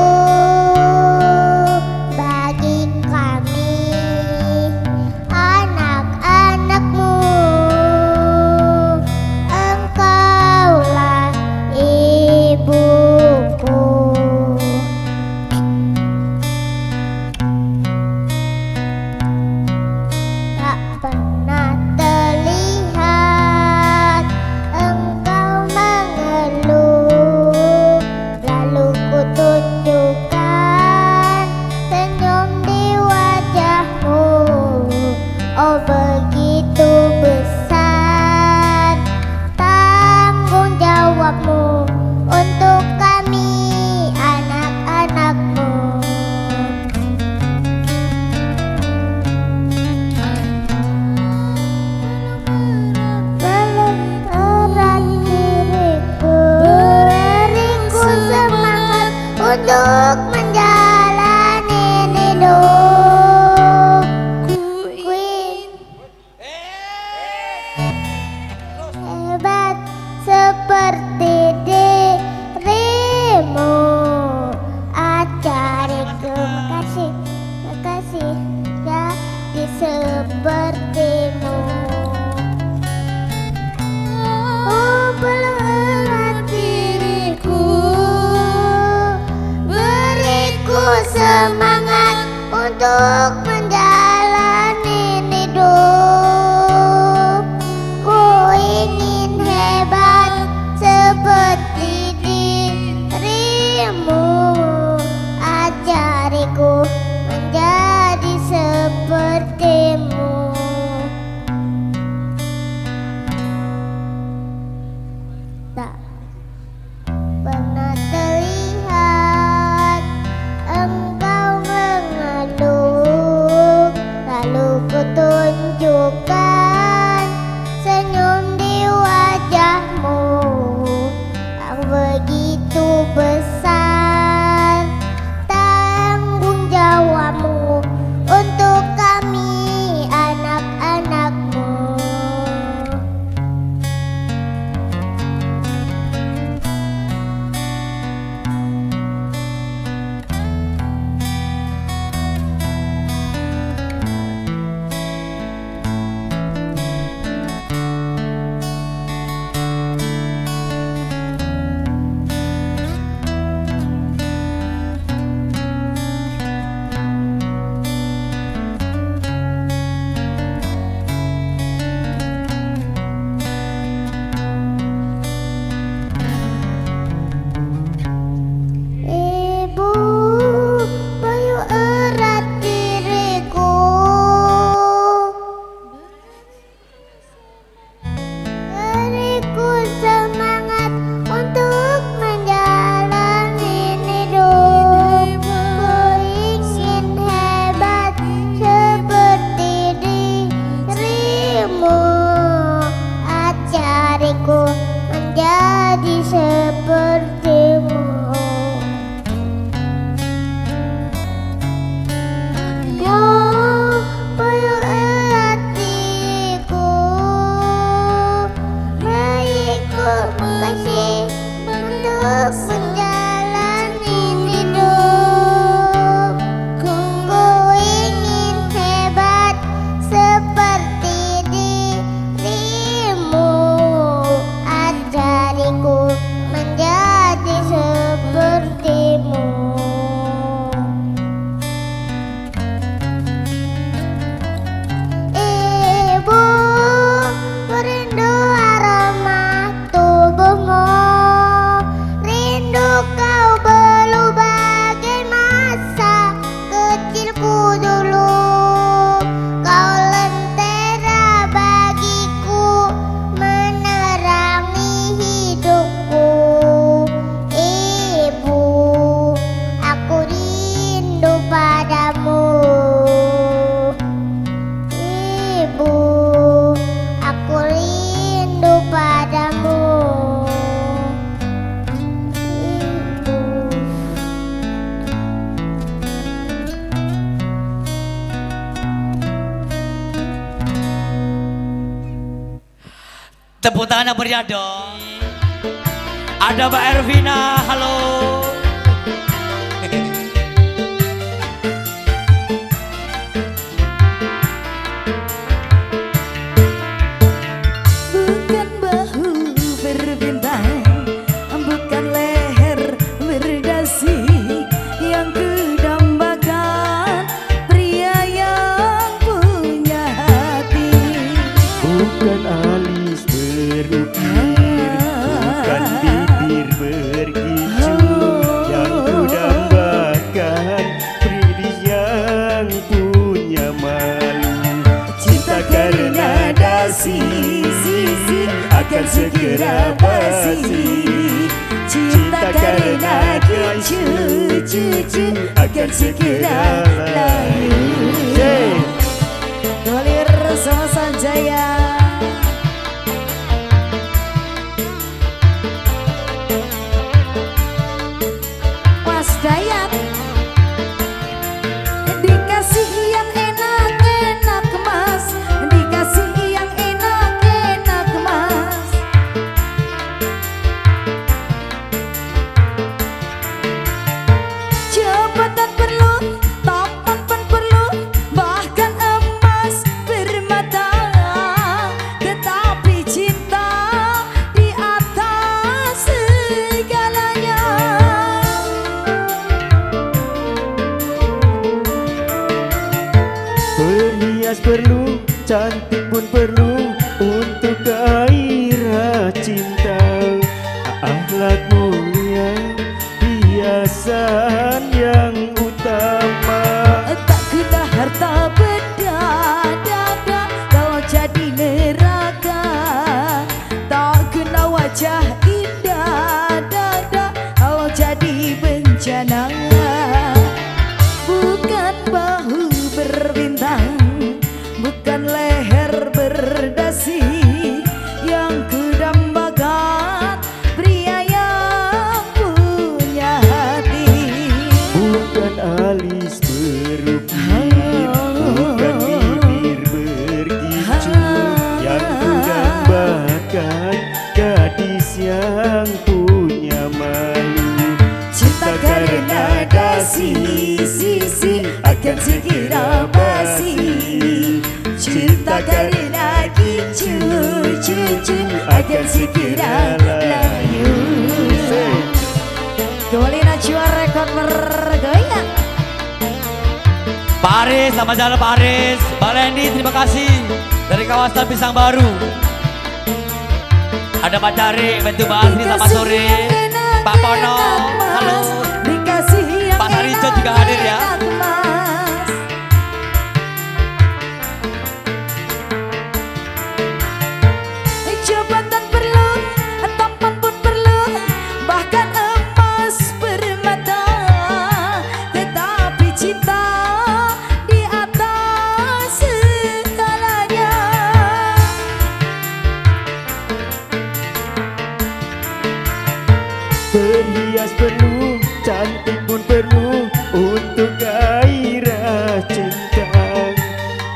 S4: Bagi kami anak-anakmu, engkaulah ibuku. Tak pernah terlihat engkau mengeluh, lalu ku tunjukkan senyum di wajahmu. Oh begitu besar tanggung jawabmu untuk kami anak-anakmu. Belum erat diriku, beriku semangat untuk menjalani hidup. Ku hebat seperti dirimu, ajariku makasih, makasih jadi sepertimu. Oh belum erat diriku, beriku semangat untuk menjalani hidup.
S3: Tepuk tangan yang meriah dong. Ada Mbak Ervina, halo.
S5: Bukan bahu berbintang, bukan leher berdasi, yang kudambakan pria yang punya hati.
S6: Bukan alis berukir, bukan bibir berkicu, yang kudambakan pria yang punya malu. Cinta karena dasi, sisi akan segera basi.
S5: Cinta karena kicu, cucu akan segera layu.
S2: Kembali bersama Sanjaya.
S5: Mas Dayat, dikasih yang enak-enak mas, dikasih yang enak-enak mas. Jabatan perlu, tampan pun perlu, bahkan emas bermata, tetapi cinta di atas segalanya.
S6: Berhias perlu, cantik pun perlu, untuk gairah cinta. Akhlak mulia, hiasan yang utama.
S5: Tak guna harta benda, dada, kalau jadi neraka. Tak guna wajah indah, dada, kalau jadi bencana. Bukan bahu berbintang, bukan leher berdasi, yang kudambakan pria yang punya hati.
S6: Bukan alis berukir, bukan bibir berkicu, yang kudambakan gadis yang punya malu.
S5: Cinta karena dasi, sisi akan segera basi. Cinta karena kicu, cucu akan segera layu.
S2: Kembali Najwa Rekod bergoyang.
S3: Pak Aris, selamat jalan Pak Aris. Mbak Lendi, terima kasih dari kawasan Pisang Baru. Ada Pak Cari, Bentu Mbak Asri, selamat sore. Pak Pono, halo.
S5: Dikasih yang
S3: Pak Sarijo juga hadir ya.
S5: enak, mas. Jabatan perlu, tampan pun perlu, bahkan emas bermata, tetapi cinta di atas segalanya.
S6: Berhias perlu, cantik pun perlu, untuk gairah cinta.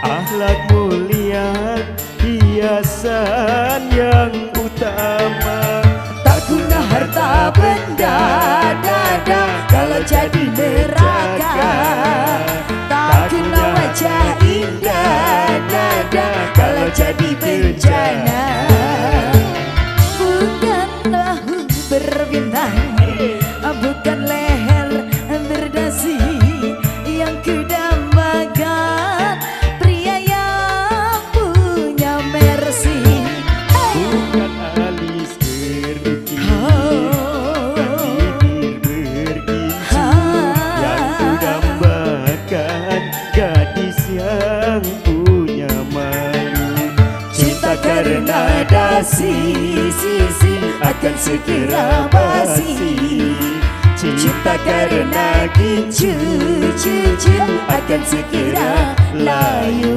S6: Akhlak mulia, hiasan yang utama.
S5: Tak guna harta benda, dada, kalau jadi neraka. Tak guna wajah indah, dada, kalau jadi bencana. Bukan bahu berbintang, bukan leher berdasi, yang kudambakan pria yang punya mercy.
S6: Bukan alis berukir, bukan bibir berkicu, yang kudambakan gadis yang punya malu.
S5: Cinta karena dasi, sisi akan segera basi. Cinta karena gincu, cucu akan segera layu.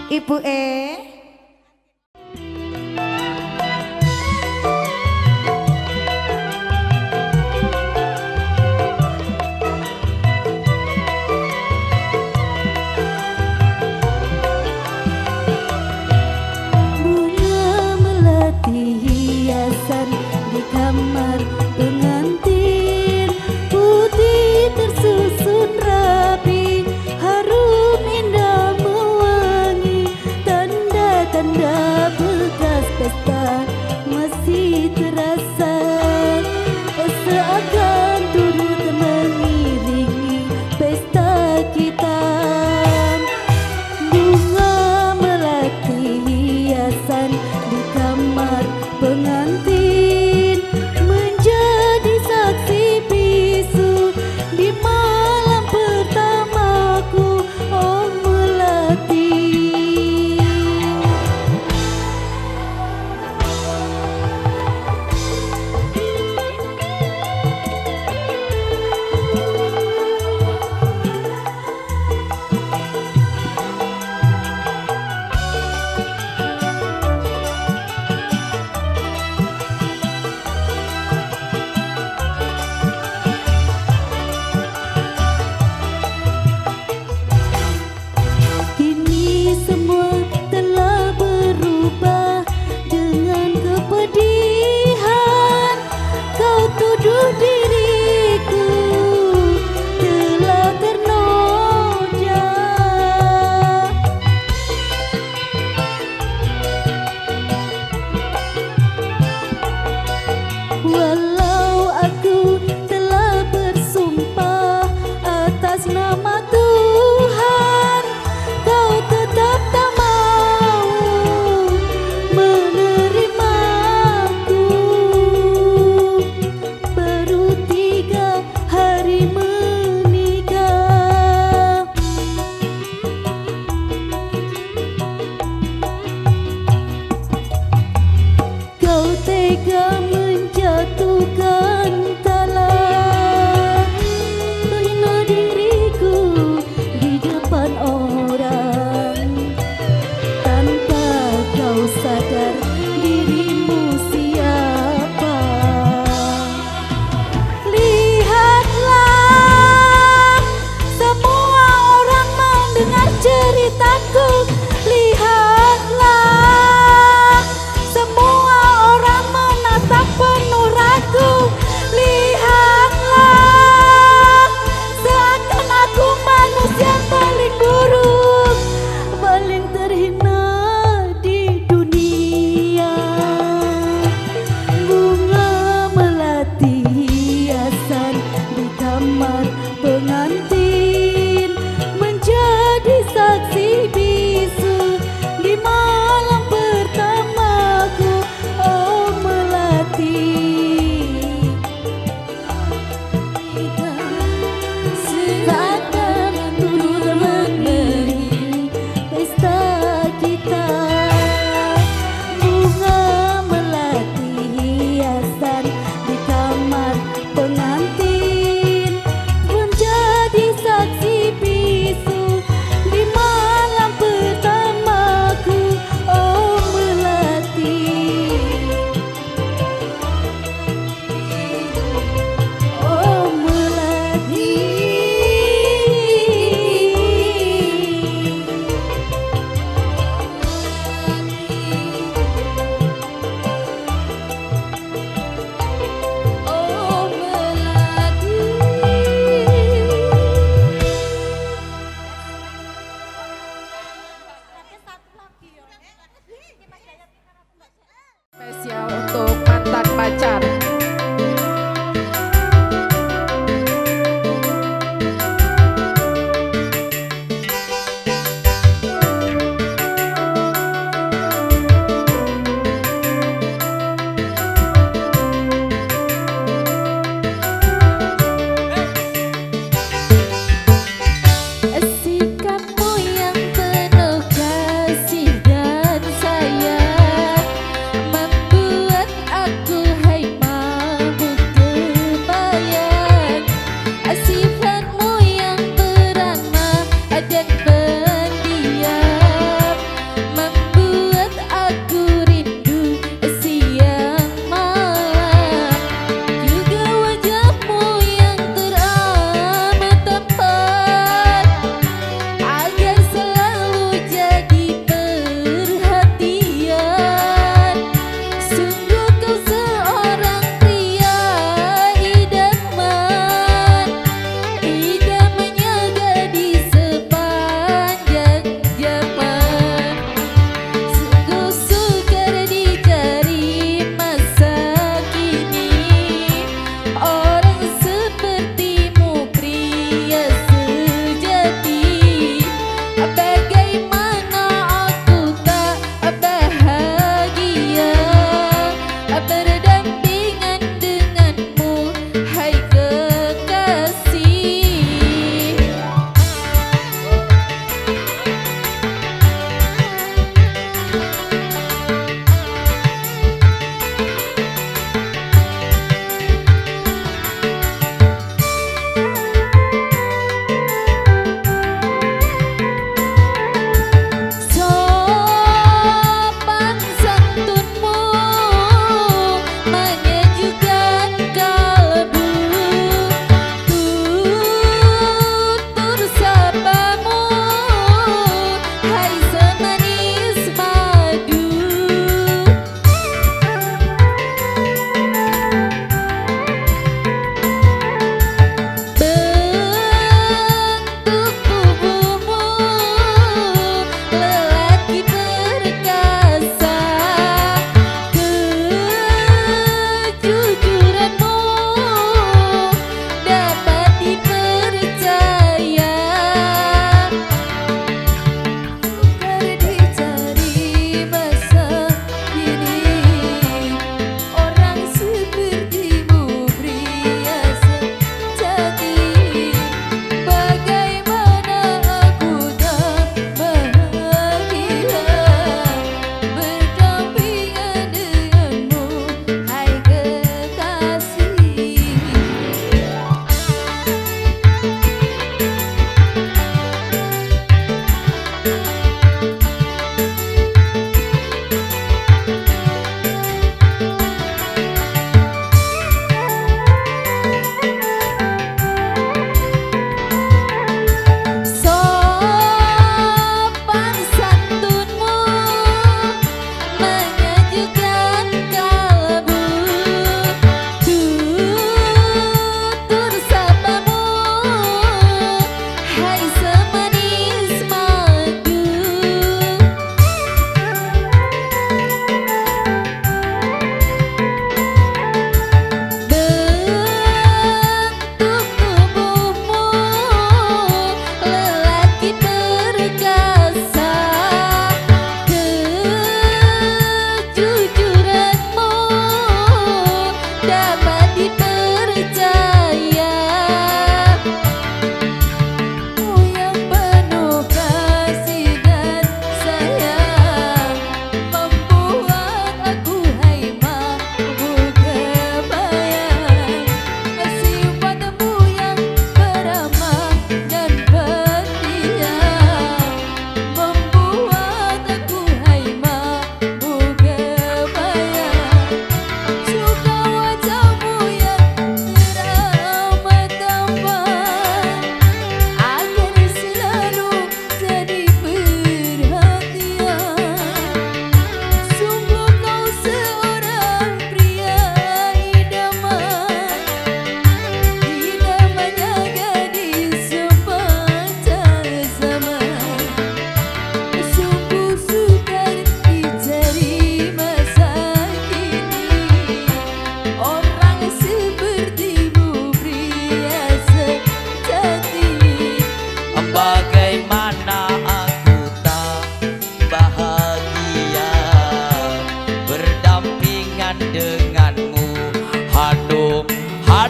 S2: Ibu E.
S5: Semua telah berubah dengan kepedihan. Kau tuduh diriku telah ternoda. Walau aku telah bersumpah atas nama Tuhan, kau tetap tak mau menerimaku. Baru 3 hari menikah, kau tega menjatuhkan talak. Hina diriku di depan orang, tanpa kau sadar dirimu siapa. Lihatlah, semua orang mendengar ceritaku. Lihatlah, semua orang menatap penuh ragu. Lihatlah, seakan aku manusia paling buruk.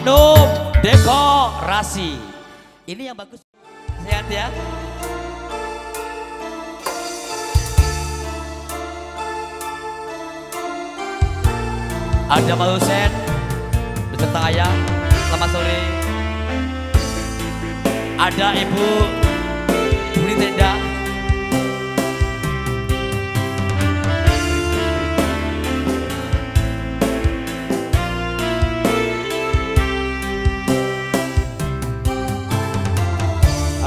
S3: Hanum Dekorasi. Ini yang bagus. Sehat ya. Ada Pak Husen beserta ayah. Selamat sore. Ada Ibu Buri Tenda.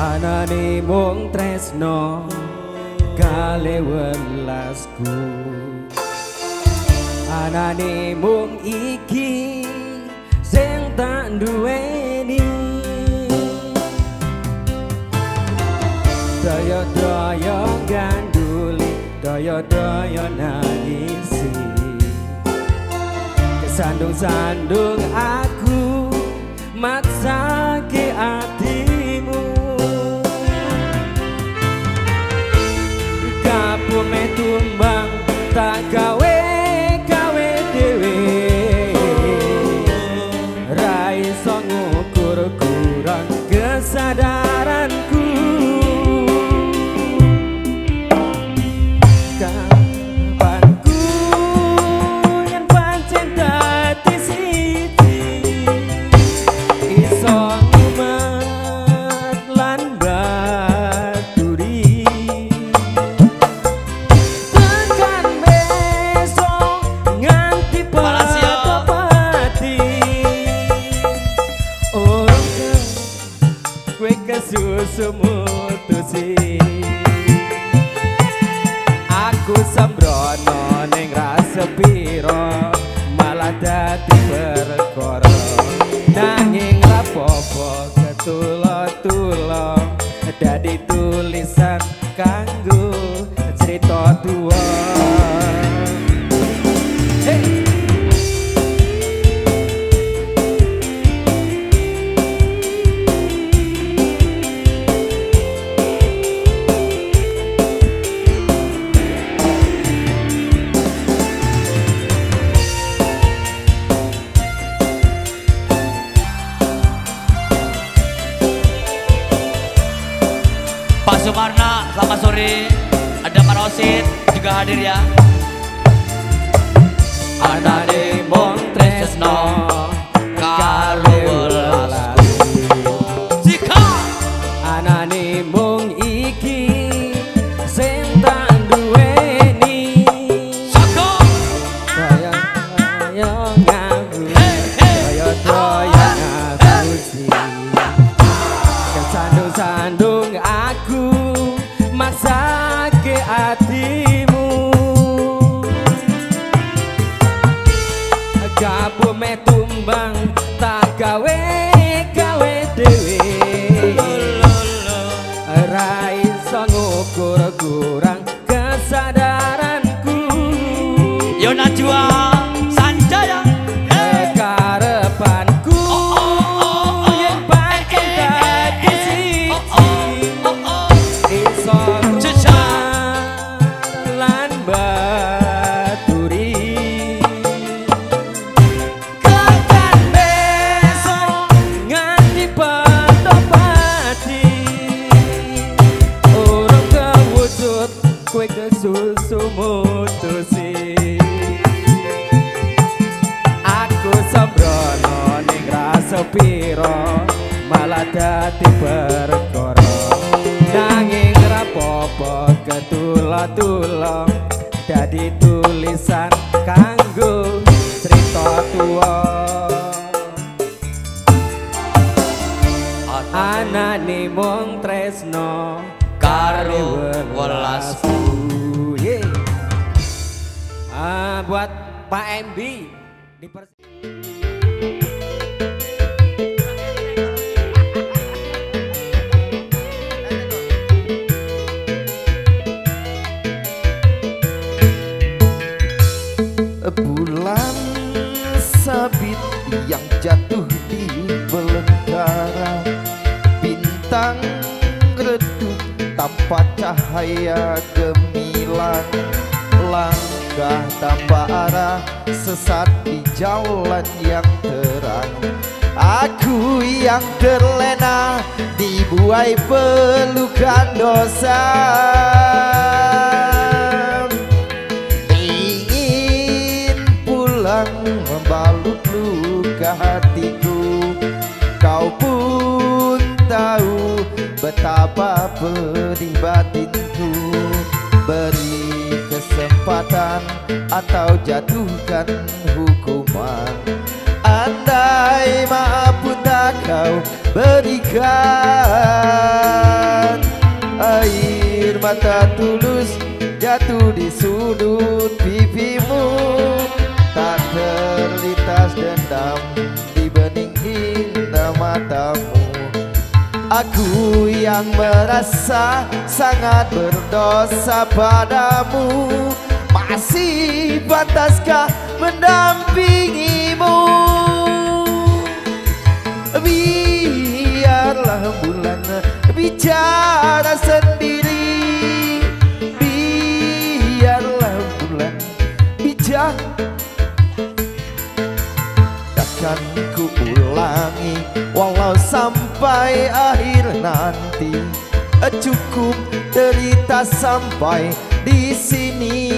S1: Anane mung tresno kale welasku, anane mung iki sing tak duweni. Daya-daya ganduli, daya-daya nangisi, kesandung-sandung aku maksake atimu. Kapume tumbang tak gawe gawe dhewe, ra iso ngukur kurang kesadaranku. Kapan ku yen pancen dadi siji, iso ngumet lan baturi. Tekan besok nganti pati, ora kowe kesusu mutusi. Aku sembrono ning rasa piro malah dadi perkara, nanging rapopo ketula-tula dadi tulisan kanggo cerita tuwa. Hey.
S3: Pak Sumarna, selamat sore. Ada Pak Rosid juga hadir ya.
S1: Anane mung tresno karo welasku,
S3: Jika
S1: anane mung iki sing tak duweni.
S3: Soko
S1: Daya-daya ngaku, daya-daya ngapusi, kesandung-sandung aku maksake atimu. Kapume tumbang tak gawe gawe dhewe, ra iso ngukur kurang kesadaranku.
S3: Yo Najwa Sanjaya,
S1: karepanku yen pancen dadi siji, iso lan baturi. Tekan besok nganti patopati, urung kewujud kowe kesusu mutusi. Aku sembrono ning rasa piro malah dadi perkara, nanging rapopo ketula-tula dadi tulisan kanggo cerita tuwa. Anane mung tresno
S3: karo welasku.
S1: Yeah. Buat Pak MB di
S8: Bulan sabit yang jatuh di belantara, bintang redup tanpa cahaya gemilang, langkah tanpa arah, sesat di jalan yang terang. Aku yang terlena dibuai pelukan dosa. Ingin pulang membalut luka hatiku. Kau pun tahu betapa pedih batinku. Beri kesempatan atau jatuhkan hukuman. Andai maaf pun tak kau berikan. Air mata tulus jatuh di sudut pipimu. Tak terlintas dendam di bening indah matamu. Aku yang merasa sangat berdosa padamu. Masih pantaskah mendampingimu? Biarlah bulan bicara sendiri. Biarlah bulan bicara. Takkan ku ulangi walau sampai akhir nanti. Cukup derita sampai di sini.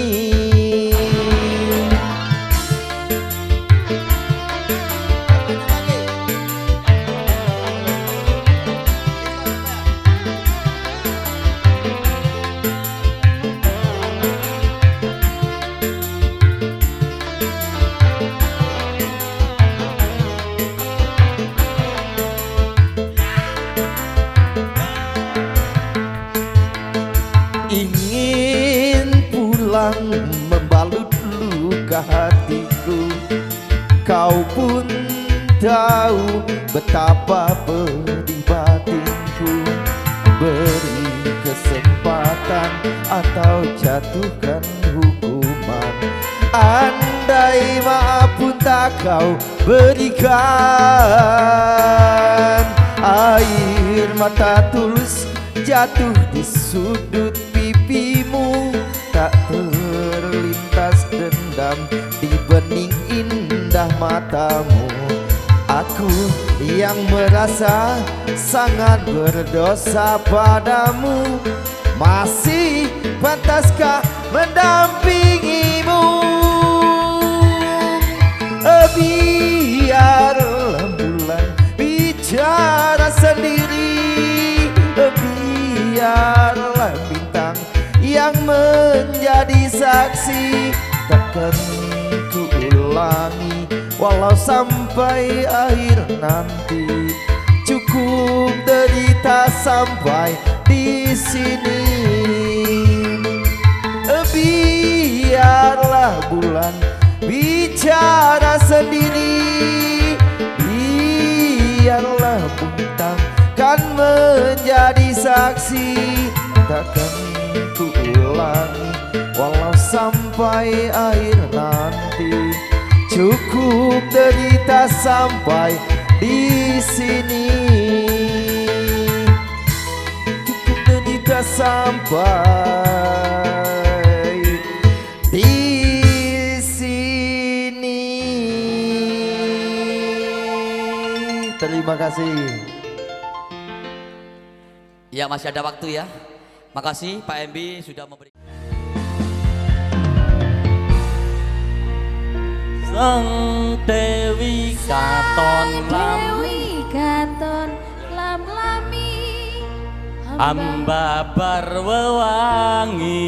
S8: Ingin pulang membalut luka hatiku. Kau pun tahu betapa pedih batinku. Beri kesempatan atau jatuhkan hukuman. Andai maaf pun tak kau berikan. Air mata tulus jatuh di sudut pipimu. Tak terlintas dendam di bening indah matamu. Aku yang merasa sangat berdosa padamu. Masih pantaskah mendampingimu? Biarlah bulan bicara sendiri. Biarlah bintang yang menjadi saksi. Takkan ku ulangi walau sampai akhir nanti. Cukup derita sampai di sini. Biarlah bulan bicara sendiri. Biarlah bintang kan menjadi saksi. Takkan ku ulangi walau sampai akhir nanti. Cukup derita sampai di sini. Cukup derita sampai di sini. Terima kasih.
S3: Ya, masih ada waktu ya. Makasih Pak MB sudah memberi.
S9: Sang Dewi Katon Lam,
S5: Dewi Katon Lam Lami,
S9: hamba barwewangi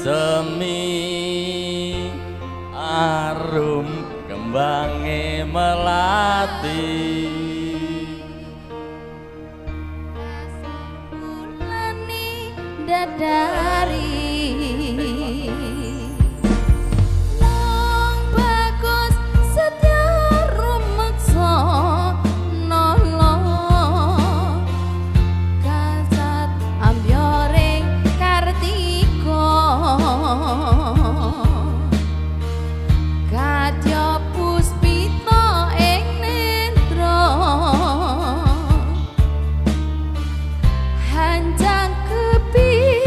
S9: semi arum kembange melati.
S5: Dadari wong bagus setya rumeksa nala kasat ambyoring kartika kadya puspita ing nendra hanjang kepi.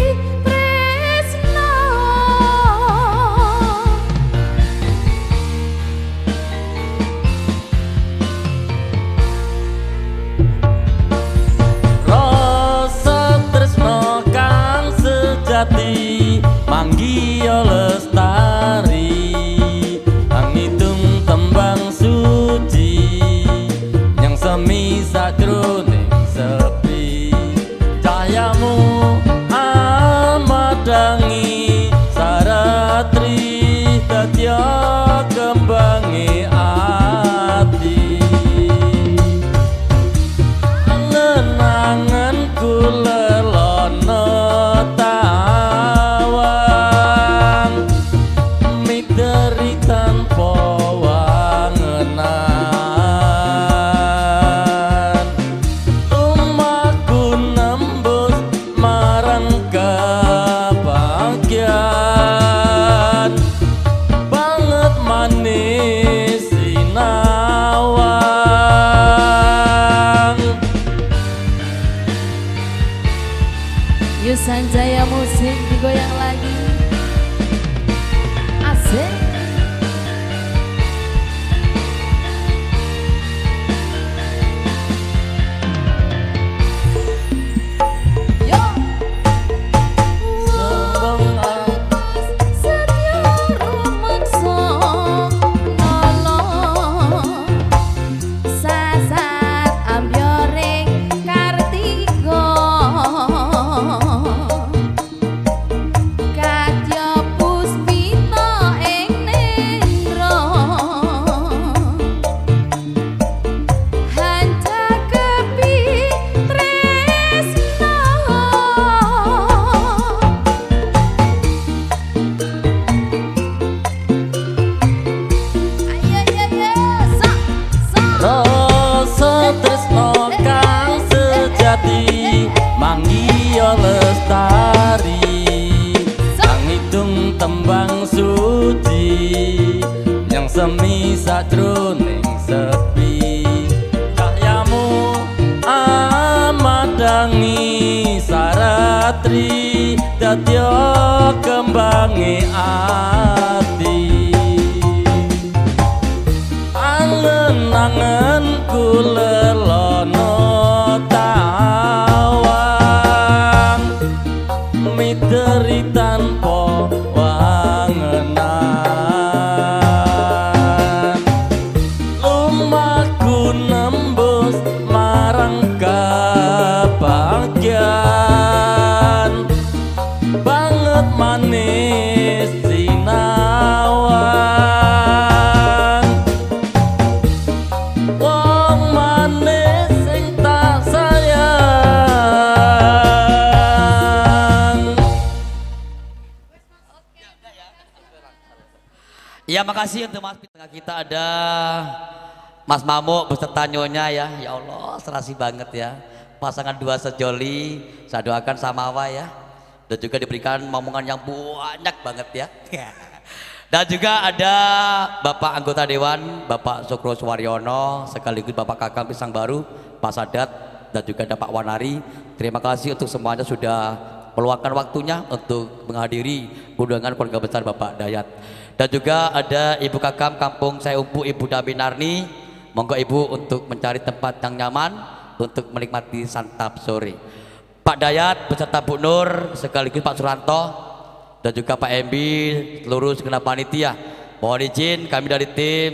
S9: sejati manggiya lestari angitung tembang suci yang semi sajroning sepi cahyamu amadangi saratri dadya kembange ati angen-angenku lelono tawang mideri tanpa wangenan lumaku nembus marang kebahagiaan banget manis sinawang.
S5: Yusanjaya musik digoyang lagi. Asik. Yo. Sasat ambyoring Kartika kadya puspita ing nendra hancakepi tresna. Ayo ayo ayo sok sok.
S9: Rasa tresno kang sejati manggiya lestari angidung tembang suci yang semi sajroning sepi cahyamu amadangi saratri dadya kembange ati angen-angenku lelono tawang mideri tanpa wangenan lumaku nembus marang kebahagiaan banget manis sinawang wong manis sing tak sayang.
S3: Ya makasih untuk Mas. Di tengah kita ada Mas Mamuk beserta nyonya ya. Ya Allah serasi banget ya. Pasangan dua sejoli, saya doakan samawa ya. Dan juga diberikan momongan yang banyak banget ya. Dan juga ada Bapak anggota Dewan, Bapak Sukro Suwaryono, sekaligus Bapak Kakang Pisang Baru, Pak Sadat, dan juga ada Pak Wanari. Terima kasih untuk semuanya sudah meluangkan waktunya untuk menghadiri undangan keluarga besar Bapak Dayat. Dan juga ada Ibu Kakam Kampung Sayumpu, Ibu Daminarni. Monggo Ibu untuk mencari tempat yang nyaman untuk menikmati santap sore. Pak Dayat beserta Bu Nur sekaligus Pak Suranto dan juga Pak MB, seluruh segenap panitia. Mohon izin kami dari tim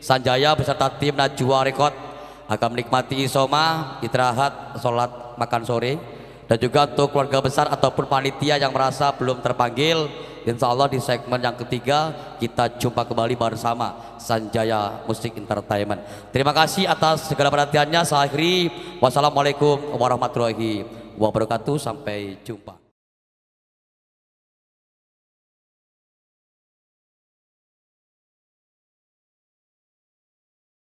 S3: Sanjaya beserta tim Najwa Record akan menikmati isoma, istirahat, sholat, makan sore. Dan juga untuk keluarga besar ataupun panitia yang merasa belum terpanggil, insya Allah di segmen yang ketiga kita jumpa kembali bersama Sanjaya Musik Entertainment. Terima kasih atas segala perhatiannya. Saya akhiri, wassalamualaikum warahmatullahi wabarakatuh. Sampai jumpa.